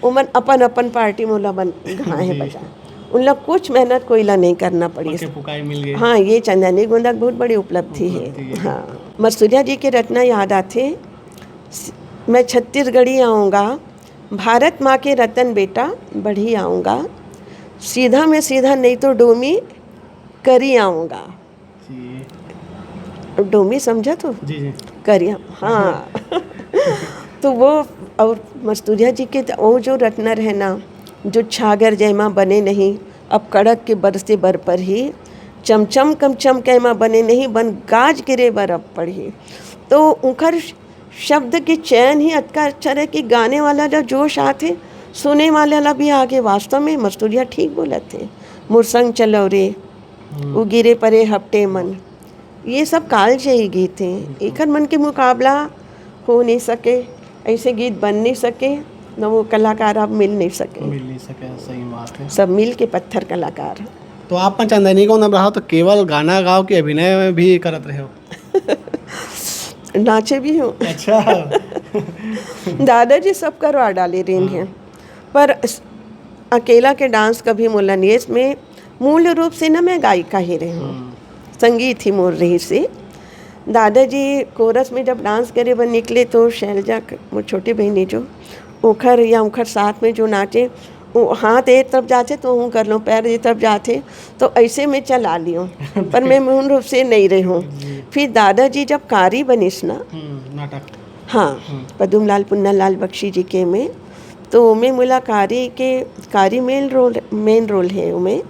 उमन अपन अपन पार्टी मोला बन गाए हैं जी। बजा। उन लोग कुछ मेहनत कोई ला नहीं करना पड़िस। पके पुकाए मिल गए। हाँ, ये चंदैनी गोंदा के बहुत बड़ी उपलब्धि है। उपलब्धि है। हाँ, मस्तूरिया जी के रचना याद आथे, "मैं छत्तीसगढ़ी आऊँगा, भारत माँ के रतन बेटा बढ़ी आऊँगा, सीधा में सीधा नहीं तो डोमी करी आऊँगा।" जी। डोमी समझा तो? जी, जी। करिया, हाँ। तो वो, और मस्तूरिया जी के त-, वो जो रटना रहे ना, जो छागर जयमा बने नहीं, अब कड़क के बरसे बर पर ही, चमचम कम चमकैमा बने नहीं, बन गाज गिरे बर अब पड़ही। तो उनकर श-, शब्द के चयन ही अतका अच्छा रहे कि गाने वाला ला जोश आथे, सुने वाला ला भी आगे। वास्तव में मस्तूरिया ठीक बोलत हे, "मोर संग चलो रे, हम्म। वो गिरे परे हपटे मन।" ये सब कालजयी गीत हैं, बिल्कुल। एकर मन के मुकाबला हो नहीं सके, ऐसे गीत बन नहीं सके, न वो कलाकार अब मिल नहीं सके। मिल नहीं सके, सही बात है। सब मिल के पत्थर कलाकार। तो आप मन चंदैनी गोंदा में रहो तो केवल गाना गाओ कि अभिनय भी करत रहे हो? नाचे भी हूँ। अच्छा। दादाजी सब करवा डाले रहिन हाँ। हैं, पर स-, अकेला के डांस कभी मोला नहीं। इसमें मूल रूप से ना मैं गायिका ही रही हूँ, हम्म। संगीत ही मोर रहिस हे। दादाजी कोरस में जब डांस करे बर निकले तो शैलजा क-, मोर छोटी बहिनी जो, ओखर या ओखर साथ में जो नाचे, वो हाथ ए तरफ जाथे तो हूँ कर लूँ, पैर ए तरफ जाथे तो ऐसे में चला लियो, पर मैं मूल रूप से नहीं रही हूँ। जी। फिर दादाजी जब कारी बनिस ना, हम्म, नाटक। हाँ, हम्म। पद्मलाल पुन्नालाल बख्शी जी के में, तो ओमे मोला कारी के, कारी मेन रोल, मेन रोल है ओमे,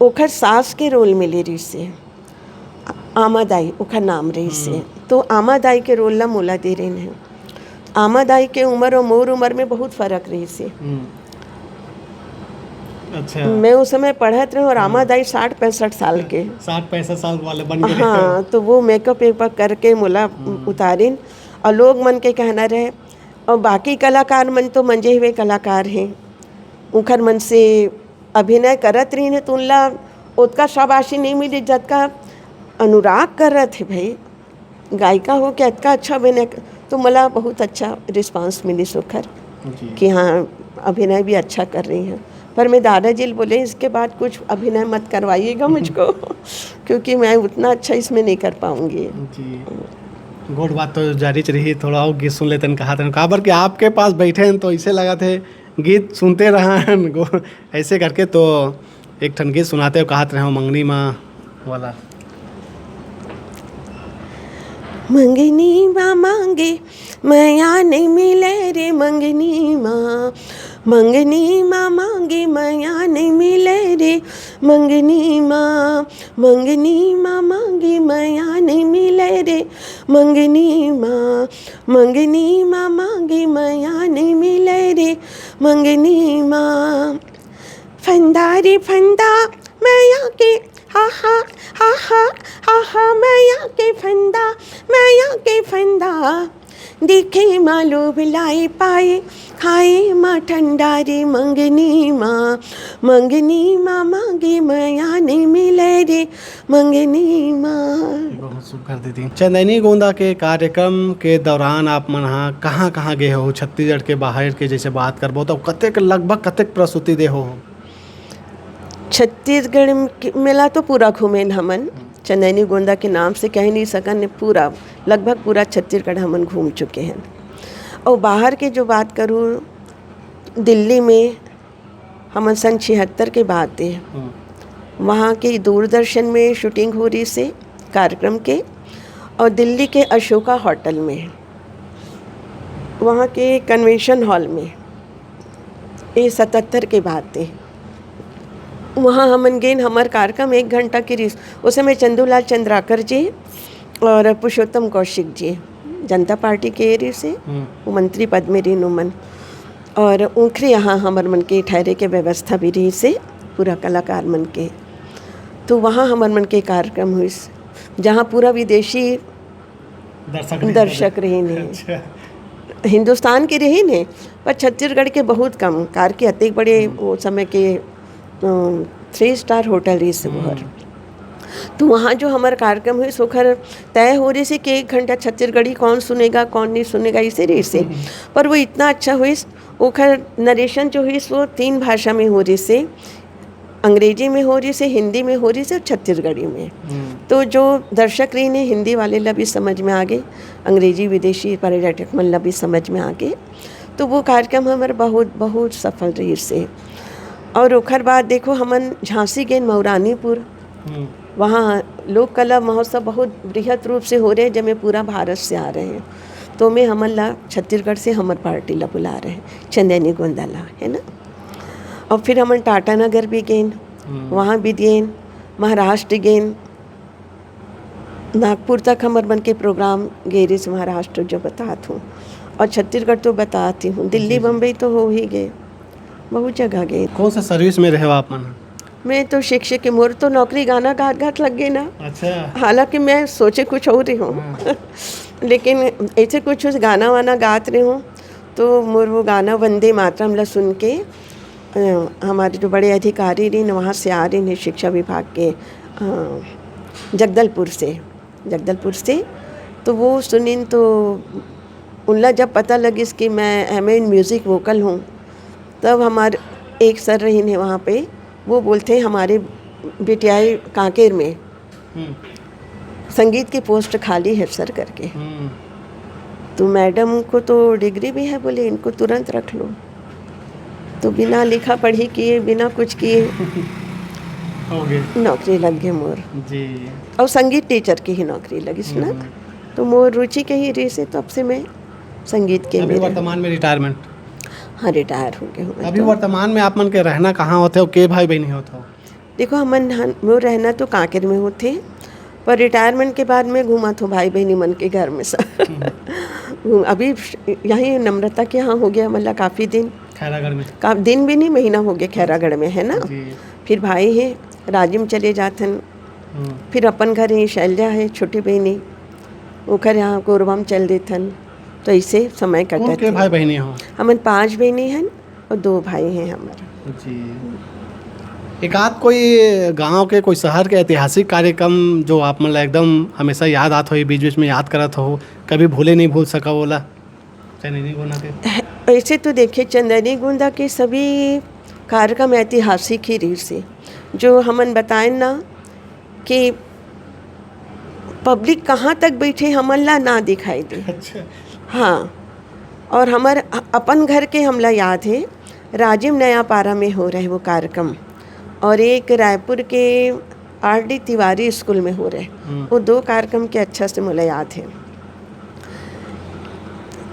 ओखर सास के रोल मिले रहिस हे। आमा दाई ओखर नाम रहिस हे। हम्म। तो आमा दाई के रोल ला मोला दे रहिन हे। आमा दाई के उमर और मोर उमर में बहुत फरक रहिस हे। हम्म। अच्छा। मैं उस समय पढ़त रहे और आमा हम्म। दाई साठ पैंसठ साल के। साठ पैंसठ साल वाले बन गए। हाँ, तो वो मेकअप वेकअप करके मोला हम्म। उतारिन। और लोग मन के कहना रहे, और बाकी कलाकार मन तो मंजे हुए कलाकार हैं, उखर मन से अभिनय करत रहिन हे, तो उनला ओतका शाबाशी नहीं मिली, जतका अनुराग करत हे भाई। गायिका हो के अतका अच्छा अभिनय क-, तो मला बहुत अच्छा रिस्पांस मिलिस ओखर जी। कि हाँ, अभिनय भी अच्छा कर रही हैं। पर मैं दादाजी ल बोले, "इसके बाद कुछ अभिनय मत करवाइएगा मुझको, क्योंकि मैं उतना अच्छा इसमें नहीं कर पाऊँगी।" जी। गोठ बात तो जारी च रही, थोड़ा और गीत सुन लेते हैं, कहा थे, काबर कि आपके पास बैठे हैं तो ऐसे लगा थे गीत सुनते रहा हैं, गो-, ऐसे करके तो एक ठन गीत सुनाते हो, कहत रहे हो मंगनी माँ वाला। मंगनी माँ मांगे मया नहीं मिले रे मंगनी माँ, मंगनी माँ मांगे मया नहीं मिले रे मंगनी माँ, मंगनी माँ मांगे मया नहीं मिले रे मंगनी माँ, मंगनी माँ मांगे मया नहीं मिले रे मंगनी माँ। फंदा रे फंदा मया के, हा हा, हा हा, हा हा, मया के फंदा, मया के फंदा। देखे मा लोभ लाए पाए, खाए मा ठंडा रे मंगनी माँ, मंगनी माँ मांगे मया नहीं मिले रे मंगनी माँ। बहुत सुघर दीदी। चंदैनी गोंदा के कार्यक्रम के दौरान आप मन हा कहाँ-कहाँ गए हो? छत्तीसगढ़ के बाहर के जैसे बात करबो तो कतेक, लगभग कतेक प्रस्तुति दे हो? छत्तीसगढ़ म-, के मेला तो पूरा घूमेन हमन। चंदैनी गोंदा के नाम से कह नहीं सकन, पूरा, लगभग पूरा छत्तीसगढ़ हमन घूम चुके हैं। और बाहर के जो बात करूँ, दिल्ली में हमन सन छिहत्तर के बात हे। हम्म। वहाँ के दूरदर्शन में शूटिंग हो रहिस हे कार्यक्रम के, और दिल्ली के अशोका होटल में, वहाँ के कन्वेंशन हॉल में, ये सतहत्तर के बात हे। वहाँ हमन गेन, हमर कार्यक्रम एक घंटा के रिहिस। उस समय चंदूलाल चंद्राकर जी और पुरुषोत्तम कौशिक जी, जनता पार्टी के रहिस हे, हम्म। वो मंत्री पद में रहिन उमन। और उंखरे यहाँ हमर मन के ठहरे के व्यवस्था भी रहिस हे, पूरा कलाकार मन के। तो वहाँ हमर मन के कार्यक्रम होइस, जहाँ पूरा विदेशी दर्शक रहिन। दर्शक रहिन हे। अच्छा। हिंदुस्तान के रहिन हे, पर छत्तीसगढ़ के बहुत कम, कार के अतेक बड़े हम्म। वो समय के, अ, थ्री स्टार होटल रहिस हे वो हर। हम्म। तो वहाँ जो हमर कार्यक्रम होइस, ओखर तय हो रहिस हे कि एक घंटा छत्तीसगढ़ी कौन सुनेगा, कौन नहीं सुनेगा, इसे रहिस हे। हम्म। पर वो इतना अच्छा होइस, ओखर नरेशन जो होइस, वो तीन भाषा में हो रहिस हे। अंग्रेजी में हो रहिस हे, हिंदी में हो रहिस हे और छत्तीसगढ़ी में। हम्म। तो जो दर्शक रहिन हे, हिंदी वाले ला भी समझ में आ गे, अंग्रेजी विदेशी पर्यटक मन ला भी समझ में आ गे। तो वो कार्यक्रम हमर बहुत, बहुत सफल रहिस हे। और ओखर बाद देखो, हमन झांसी गेन, मऊरानीपुर, हम्म। वहाँ लोक कला महोत्सव बहुत बृहत रूप से हो रहे, जेमे पूरा भारत से आ रहे हैं। तो में हमन ला छत्तीसगढ़ से हमर पार्टी ला बुला रहे हैं, चंदैनी गोंदा ला, है ना। और फिर हमन टाटानगर भी गेन, हम्म। वहाँ भी गेन, महाराष्ट्र गेन, नागपुर तक हमर मन के प्रोग्राम गे रहिस महाराष्ट्र, जो बतात हूँ, और छत्तीसगढ़ तो बतात ही हूँ, दिल्ली, जी, जी। बम्बई तो हो ही गए, बहुत जगह गए। कौन सा सर्विस में रहे हो आप मन? मैं तो शिक्षक के, मोर तो नौकरी गाना गात गात लग गई ना। अच्छा। हालांकि मैं सोचे कुछ और रही हूँ। हाँ। लेकिन ऐसे कुछ गाना वाना गात रही हूँ, तो मोर वो गाना वंदे मातरम ला सुन के, अ, हमारे जो बड़े अधिकारी रहिन, वहाँ से आ रहिन शिक्षा विभाग के, अ, जगदलपुर से, जगदलपुर से। तो वो सुनिन, तो उनला जब पता लगिस कि मैं एमए in music vocal हूँ, तब हमारे एक सर रहिन हे वहाँ पे, वो बोलते हैं, "हमारे बिटियाई कांकेर में हम्म। संगीत की पोस्ट खाली है सर," करके। हम्म। तो मैडम को तो डिग्री भी है, बोले, "इनको तुरंत रख लो।" तो बिना लिखा पढ़ी किए, बिना कुछ किए हो गए। नौकरी लग गई मोर। जी। और संगीत टीचर की ही नौकरी लगिस ना। हम्म। तो मोर रुचि के ही रहिस हे, तब से मैं संगीत के अभी में रही। वर्तमान में रिटायरमेंट? हाँ, रिटायर हो गए हूँ मैं अभी तो। वर्तमान में आप मन के रहना कहाँ होथे और के भाई बहनी होथो? देखो, हमन हन-, मोर रहना तो कांकेर में होथे, पर रिटायरमेंट के बाद में घूमत हूँ भाई बहनी मन के घर में सब। हम्म। अभी यहीं नम्रता के यहाँ हो गया, मतलब, काफ़ी दिन। खैरागढ़ में? का-, दिन भी नहीं, महीना हो गया खैरागढ़ में, है ना? जी। फिर भाई है, राजिम चले जाथन। हम्म। फिर अपन घर ही शैलजा है, छोटी बहनी, ओकर यहाँ कोरबा में चल देथन। तो ऐसे समय कौन कटत के है। भाई बहनी हो? हमन पाँच बहनी हन और दो भाई हैं हमारे। जी। एक आध कोई गांव के, कोई शहर के ऐतिहासिक कार्यक्रम जो आप मन ला एकदम हमेशा याद आत हो, बीच-बीच में याद करत हो, कभी भूले नहीं भूल सका ओला, चंदैनी गोंदा के? ऐसे तो देखिए, चंदैनी गोंदा के सभी कार्यक्रम ऐतिहासिक ही रहिस हे, जो हमन बताएन ना कि पब्लिक कहाँ तक बैठे, हमन ला ना दिखाई दे। अच्छा। हाँ, और हमर अ-, अपन घर के हमला याद है, राजिम नयापारा में हो रहे वो कार्यक्रम, और एक रायपुर के आर डी तिवारी स्कूल में हो रहे। हम्म। वो दो कार्यक्रम के अच्छा से मोला याद है।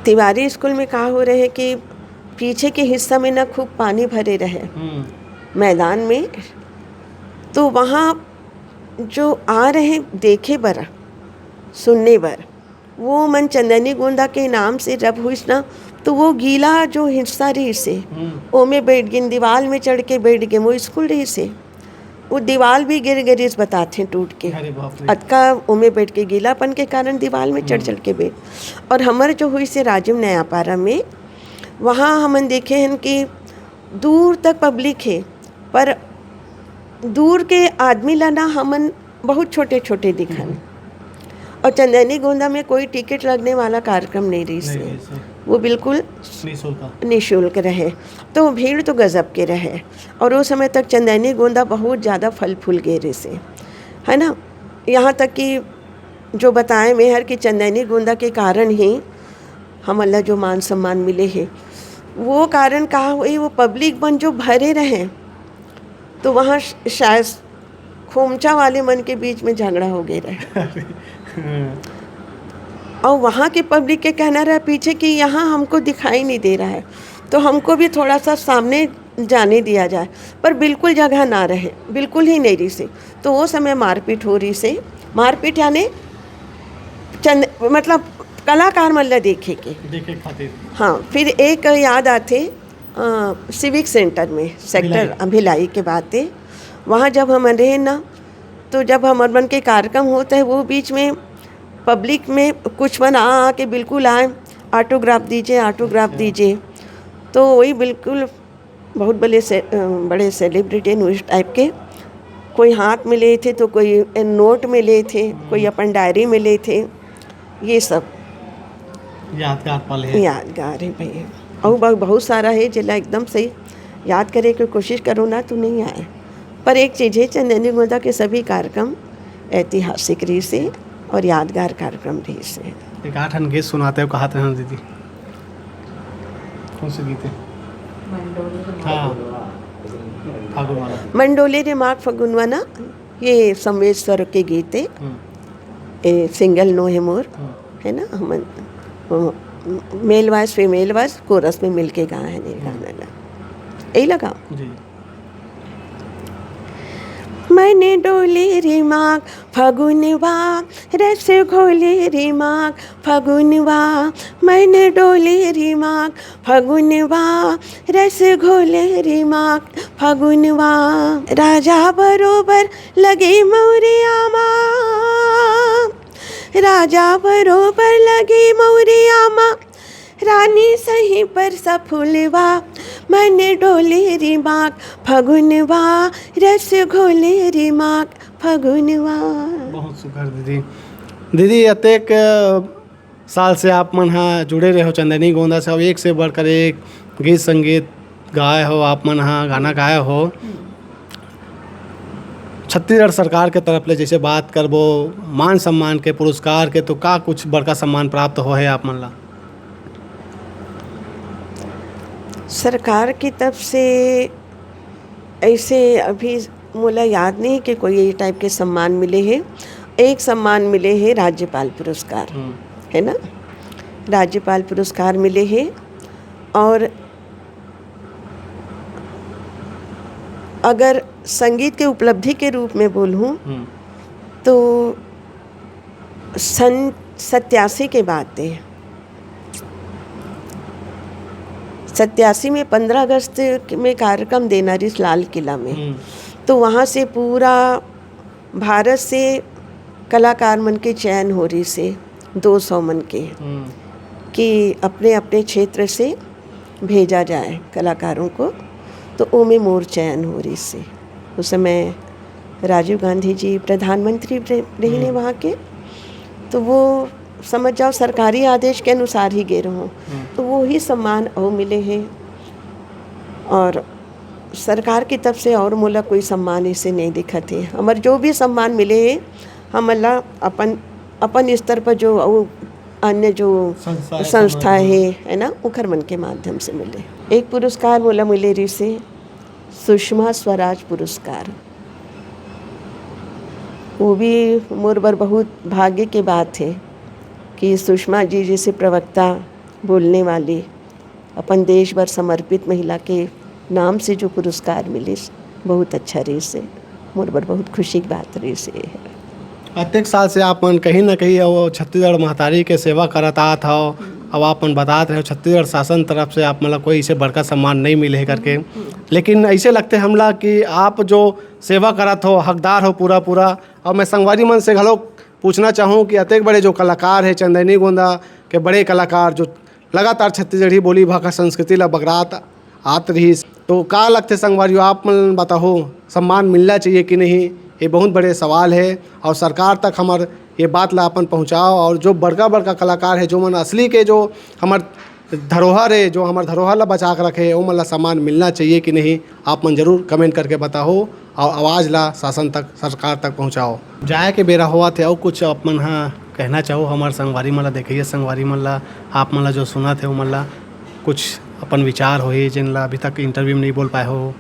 तिवारी स्कूल में का हो रहे कि पीछे के हिस्सा में ना खूब पानी भरे रहे हम्म। मैदान में, तो वहाँ जो आ रहे देखे बर, सुनने बर, वो मन चंदैनी गोंदा के नाम से जब हुइस ना, तो वो गीला जो हिस्सा रहिस हे, हम्म। ओमे बैठ गिन, दीवाल में चढ़ के बैठ गे, वो स्कूल रहिस हे, वो दीवाल भी गिर गे रहिस, बताथे, टूट के। अरे बाप रे। अतका ओमे बैठ के, गीलापन के कारण दीवाल में चढ़ हम्म। चढ़ के बैठ। और हमर जो हुइस हे राजिम नयापारा में, वहाँ हमन देखे हन कि दूर तक पब्लिक हे, पर दूर के आदमी ला ना हमन बहुत छोटे-छोटे दिखन। हम्म। और चंदैनी गोंदा में कोई टिकट लगने वाला कार्यक्रम नहीं रहिस नहीं हे। रहिस हे। वो बिल्कुल निशुल्क। निशुल्क रहे। तो भीड़ तो गजब के रहे। और वो समय तक चंदैनी गोंदा बहुत ज़्यादा फल फूल गे रहिस हे, है ना? यहाँ तक कि जो बताए मेहर कि चंदैनी गोंदा के कारण ही हमन ला जो मान सम्मान मिले हे, वो कारण का हुई, वो पब्लिक मन जो भरे रहे, तो वहाँ श-, शायद खोमचा वाले मन के बीच में झगड़ा हो गए रहे। और वहाँ के पब्लिक के कहना रहा पीछे कि यहाँ हमको दिखाई नहीं दे रहा है, तो हमको भी थोड़ा सा सामने जाने दिया जाए, पर बिल्कुल जगह ना रहे, बिल्कुल ही नहीं रही से। तो वो समय मारपीट हो रही से, मारपीट यानी चंद, मतलब कलाकार मन ला देखे के। देखे खातिर। हाँ, फिर एक याद आथे, अ, सिविक सेंटर में, सेक्टर भिलाई। भिलाई के बात है, वहाँ जब हम रहे ना, तो जब हमर मन के कार्यक्रम होता है, वो बीच में पब्लिक में कुछ मन आ, आ के बिल्कुल आए, "ऑटोग्राफ दीजिए, ऑटोग्राफ अच्छा। दीजिए।" तो वही बिल्कुल बहुत बड़े से, अ, बड़े सेलिब्रिटी हैं उस टाइप के, कोई हाथ में ले थे तो कोई नोट में ले थे, कोई हम्म। अपन डायरी में ले थे, ये सब यादगार पल है। यादगार है भैया। और ब-, बहुत सारा है, जेला एकदम से याद करे के कोशिश करो ना, तो नहीं आए। पर एक चीज़ है, चंदैनी गोंदा के सभी कार्यक्रम ऐतिहासिक रहिस हे और यादगार कार्यक्रम रहिस हे। एक आठ ठन गीत सुनाते हो, कहा थे हम दीदी, कौन से गीत है? हाँ, फागुन वाला। मंडोली रे माघ फगुनवा ना, ये संवेद स्वर के गीत है। हम्म। ए, सिंगल नो है मोर, हम्म। है ना, हम, वो, male voice, female voice, chorus में मिलके गाए हैं ये हम्म। गाना ला। यही लगा। जी। मन डोले रे माघ फगुनवा, रस घोले रे माघ फगुनवा, मन डोले रे माघ फगुनवा, रस घोले रे माघ फगुनवा। राजा बरोबर लगे मौरिया मा, राजा बरोबर लगे मौरिया मा, रानी सही परसा फुलवा, मन डोले रे माघ फगुनवा, रस घोले रे माघ फगुनवा। बहुत सुघर दीदी। दीदी, अतेक, अ, साल से आप मन ह जुड़े रहे हो चंदैनी गोंदा से, अउ एक से बढ़कर एक गीत संगीत गाए हो, आप मन ह गाना गाए हो। छत्तीसगढ़ सरकार के तरफ ले जैसे बात करबो, मान सम्मान के, पुरस्कार के, तो का कुछ बड़का सम्मान प्राप्त हो है आप मन ला? सरकार की तरफ से ऐसे अभी मोला याद नहीं कि कोई ये टाइप के सम्मान मिले हे। एक सम्मान मिले हे राज्यपाल पुरस्कार, हम्म। है ना, राज्यपाल पुरस्कार मिले हे। और अगर संगीत के उपलब्धि के रूप में बोलूँ, हम्म। तो सन सत्यासी के बात है, सत्यासी में पंद्रह अगस्त में कार्यक्रम देना रहिस लाल किला में। हम्म। तो वहाँ से पूरा भारत से कलाकार मन के चयन हो रहिस हे, दो सौ मन के, हम्म। कि अपने अपने क्षेत्र से भेजा जाए कलाकारों को। तो ओमे मोर चयन हो रहिस हे। उस समय राजीव गांधी जी प्रधानमंत्री रहे, रहिन हे हम्म। वहाँ के, तो वो समझ जाओ सरकारी आदेश के अनुसार ही गे रहों। हम्म। तो वो ही सम्मान अउ मिले हे। और सरकार की तरफ से और मोला कोई सम्मान ऐसे नहीं दिखत हे। हमर जो भी सम्मान मिले हे, हमन ला अपन, अपन स्तर पर जो अउ अन्य जो संस्था हे, संस्था हे, है ना, ओखर मन के माध्यम से मिले। एक पुरस्कार मोला मिले रहिस हे सुषमा स्वराज पुरस्कार। वो भी मोर बर बहुत भाग्य के बात हे कि सुषमा जी जैसे प्रवक्ता, बोलने वाली, अपन देश बर समर्पित महिला के नाम से जो पुरस्कार मिलिस, बहुत अच्छा रहिस हे, मोर बर बहुत खुशी की बात रहिस हे। अतेक साल से आप मन कहीं ना कहीं वो छत्तीसगढ़ महतारी के सेवा करत आत हव, अब आप मन बतात रहे हो छत्तीसगढ़ शासन तरफ से आप मन ला कोई ऐसे बड़का सम्मान नहीं मिले हे करके, लेकिन ऐसे लगथे हमला कि आप जो सेवा करत हो, हकदार हो पूरा पूरा। और मैं संगवारी मन से घलो पूछना चाहूँ कि अतेक बड़े जो कलाकार हे, चंदैनी गोंदा के बड़े कलाकार जो लगातार छत्तीसगढ़ी बोली, भाखा, संस्कृति ला बगरात आत रहिस, तो का लगथे संगवारी हो, आप मन बताहो, सम्मान मिलना चाहिए कि नहीं? ये बहुत बड़े सवाल हे। और सरकार तक हमर ये बात ला अपन पहुँचाओ, और जो बड़का बड़का कलाकार हे, जो मन असली के जो हमर धरोहर हे, जो हमर धरोहर ला बचा के रखे हे, ओमन ला सम्मान मिलना चाहिए कि नहीं, आप मन जरूर comment करके बताहो और आवाज ला शासन तक, सरकार तक पहुँचाओ। जाए के बेरा होवत हे, अउ कुछ आप मन ह कहना चाहो हमर संगवारी मन ला, देखइया संगवारी मन ला, आप मन ला जो सुनत हे, ओमन ला कुछ अपन विचार होही, जेन ला अभी तक इंटरव्यू में नहीं बोल पाए हो?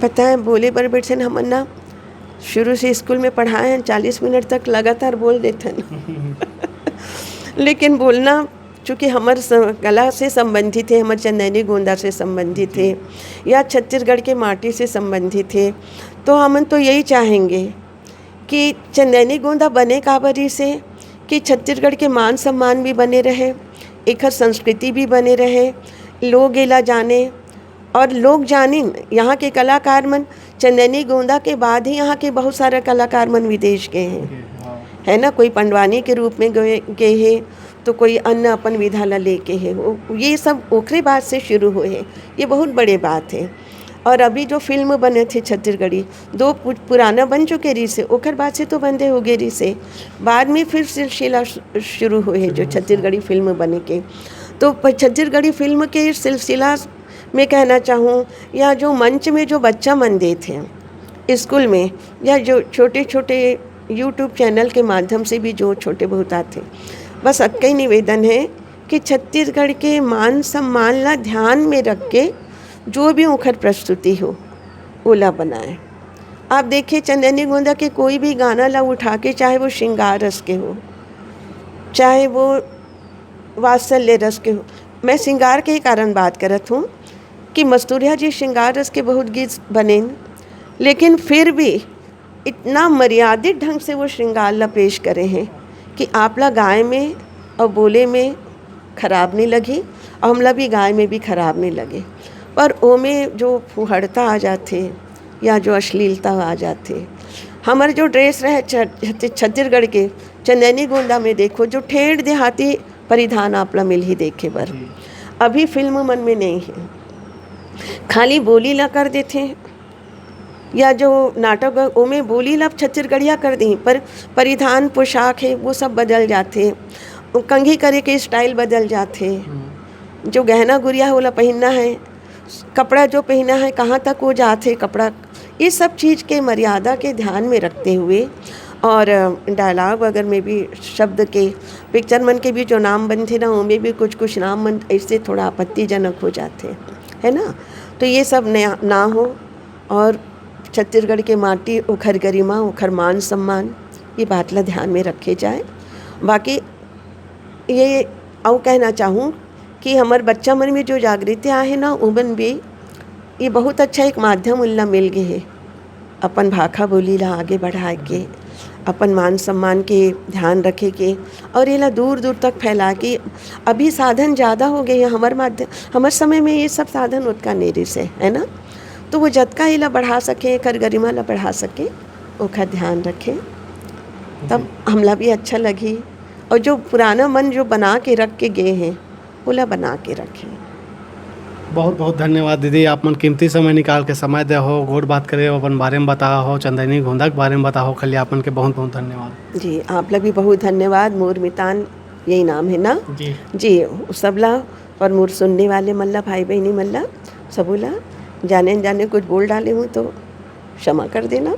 बताएं, बोले बर बैठे हमन ना, शुरू से स्कूल में पढ़ाए हैं, चालीस मिनट तक लगातार बोल देथन। लेकिन बोलना, चूँकि हमर स-, कला से संबंधित हे, हमर चंदैनी गोंदा से संबंधित हे, या छत्तीसगढ़ के माटी से संबंधित हे, तो हमन तो यही चाहेंगे कि चंदैनी गोंदा बने काबर से कि छत्तीसगढ़ के मान सम्मान भी बने रहे, एखर संस्कृति भी बने रहे, लोग एला जाने और लोग जानिन। यहाँ के कलाकार मन, चंदैनी गोंदा के बाद ही यहाँ के बहुत सारा कलाकार मन विदेश गए हैं, है ना। कोई पंडवानी के रूप में गए गए हैं, तो कोई अन्य अपन विधा ला लेके है। वो, ये सब ओखरे बाद से शुरू हुए हैं। ये बहुत बड़े बात है। और अभी जो फिल्म बने थे छत्तीसगढ़ी, दो पु-, पुराना बन चुके रही से, ओखर बाद से तो बंदे हो गए रही से। बाद में फिर सिलसिला शु-, शुरू हुए है जो छत्तीसगढ़ी फिल्म बने के। तो प-, छत्तीसगढ़ी फिल्म के सिलसिला में कहना चाहूँ, या जो मंच में जो बच्चा मन देत हे स्कूल में, या जो छोटे छोटे YouTube चैनल के माध्यम से भी जो छोटे बहुत आते, बस अतका ही निवेदन है कि छत्तीसगढ़ के मान सम्मान ला ध्यान में रख के जो भी ओखर प्रस्तुति हो, ओला बनाए। आप देखिए, चंदैनी गोंदा के कोई भी गाना ला उठा के, चाहे वो श्रृंगार रस के हो, चाहे वो वात्सल्य रस के हो, मैं श्रृंगार के ही कारण बात करत हूँ कि मस्तूरिया जी श्रृंगार रस के बहुत गीत बनेन, लेकिन फिर भी इतना मर्यादित ढंग से वो श्रृंगार ला पेश करे हैं कि आप ला गाए में और बोले में खराब नहीं लगी और हमला भी गाए में भी खराब नहीं लगे। पर ओमे जो फुहड़ता आ जाथे या जो अश्लीलता आ जाथे, हमर जो ड्रेस रहे छ-, छत्तीसगढ़ के, चंदैनी गोंदा में देखो, जो ठेठ देहाती परिधान आप ला मिलही देखे बर। अभी फिल्म मन में नहीं है, खाली बोली ला कर देथे, या जो नाटक, ओमे बोली ला छत्तीसगढ़िया कर दी, पर परिधान पोशाक है, वो सब बदल जाथे। कंघी करे के स्टाइल बदल जाथे। जो गहना गुरिया है, ओला पहनना है, कपड़ा जो पहना है, कहाँ तक वो जाथे कपड़ा, ये सब चीज़ के मर्यादा के ध्यान में रखते हुए, और डायलॉग अगर में भी शब्द के, पिक्चर मन के भी जो नाम बनथे ना, ओमे भी कुछ कुछ नाम मन ऐसे थोड़ा आपत्तिजनक हो जाथे, है ना। तो ये सब नया ना हो, और छत्तीसगढ़ के माटी, ओखर गरिमा, ओखर मान सम्मान, ये बात ला ध्यान में रखे जाए। बाकी ये अउ कहना चाहूँ कि हमर बच्चा मन में जो जागृति आहे ना, उमन भी ये बहुत अच्छा एक माध्यम उनला मिल गए है अपन भाखा बोली ला आगे बढ़ाए के, अपन मान सम्मान के ध्यान रखे के, और एला दूर दूर तक फैला के। अभी साधन ज़्यादा हो गए हैं हमर माध्यम, हमर समय में ये सब साधन उतका नहीं रहिस है, है ना। तो वो जतका एला बढ़ा सके, एकर गरिमा ला बढ़ा सके, ओखर ध्यान रखे, तब हमला भी अच्छा लगही। और जो पुराना मन जो बना के रख के गए हैं, ओला बना के रखे। बहुत बहुत धन्यवाद दीदी, आप मन कीमती समय निकाल के समय दे हो, गोठ बात करे हो, अपन बारे में बता हो, चंदैनी गोंदा के बारे में बता हो, खली आप मन के बहुत बहुत धन्यवाद। जी, आप ला भी बहुत धन्यवाद। मोर मितान यही नाम है ना? जी। जी, सबला और मोर सुनने वाले मन ला, भाई बहनी मन ला, सबो ला जाने अनजाने कुछ बोल डाले हूँ तो क्षमा कर देना।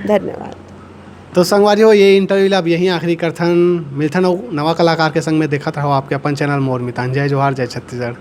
धन्यवाद। तो संगवारी हो, ये इंटरव्यू ला अब यहीं आखिरी करथन। मिलथन अउ नवा कलाकार के संग में। देखत रहो आपके अपन चैनल मोर मितान। जय जोहार, जय छत्तीसगढ़।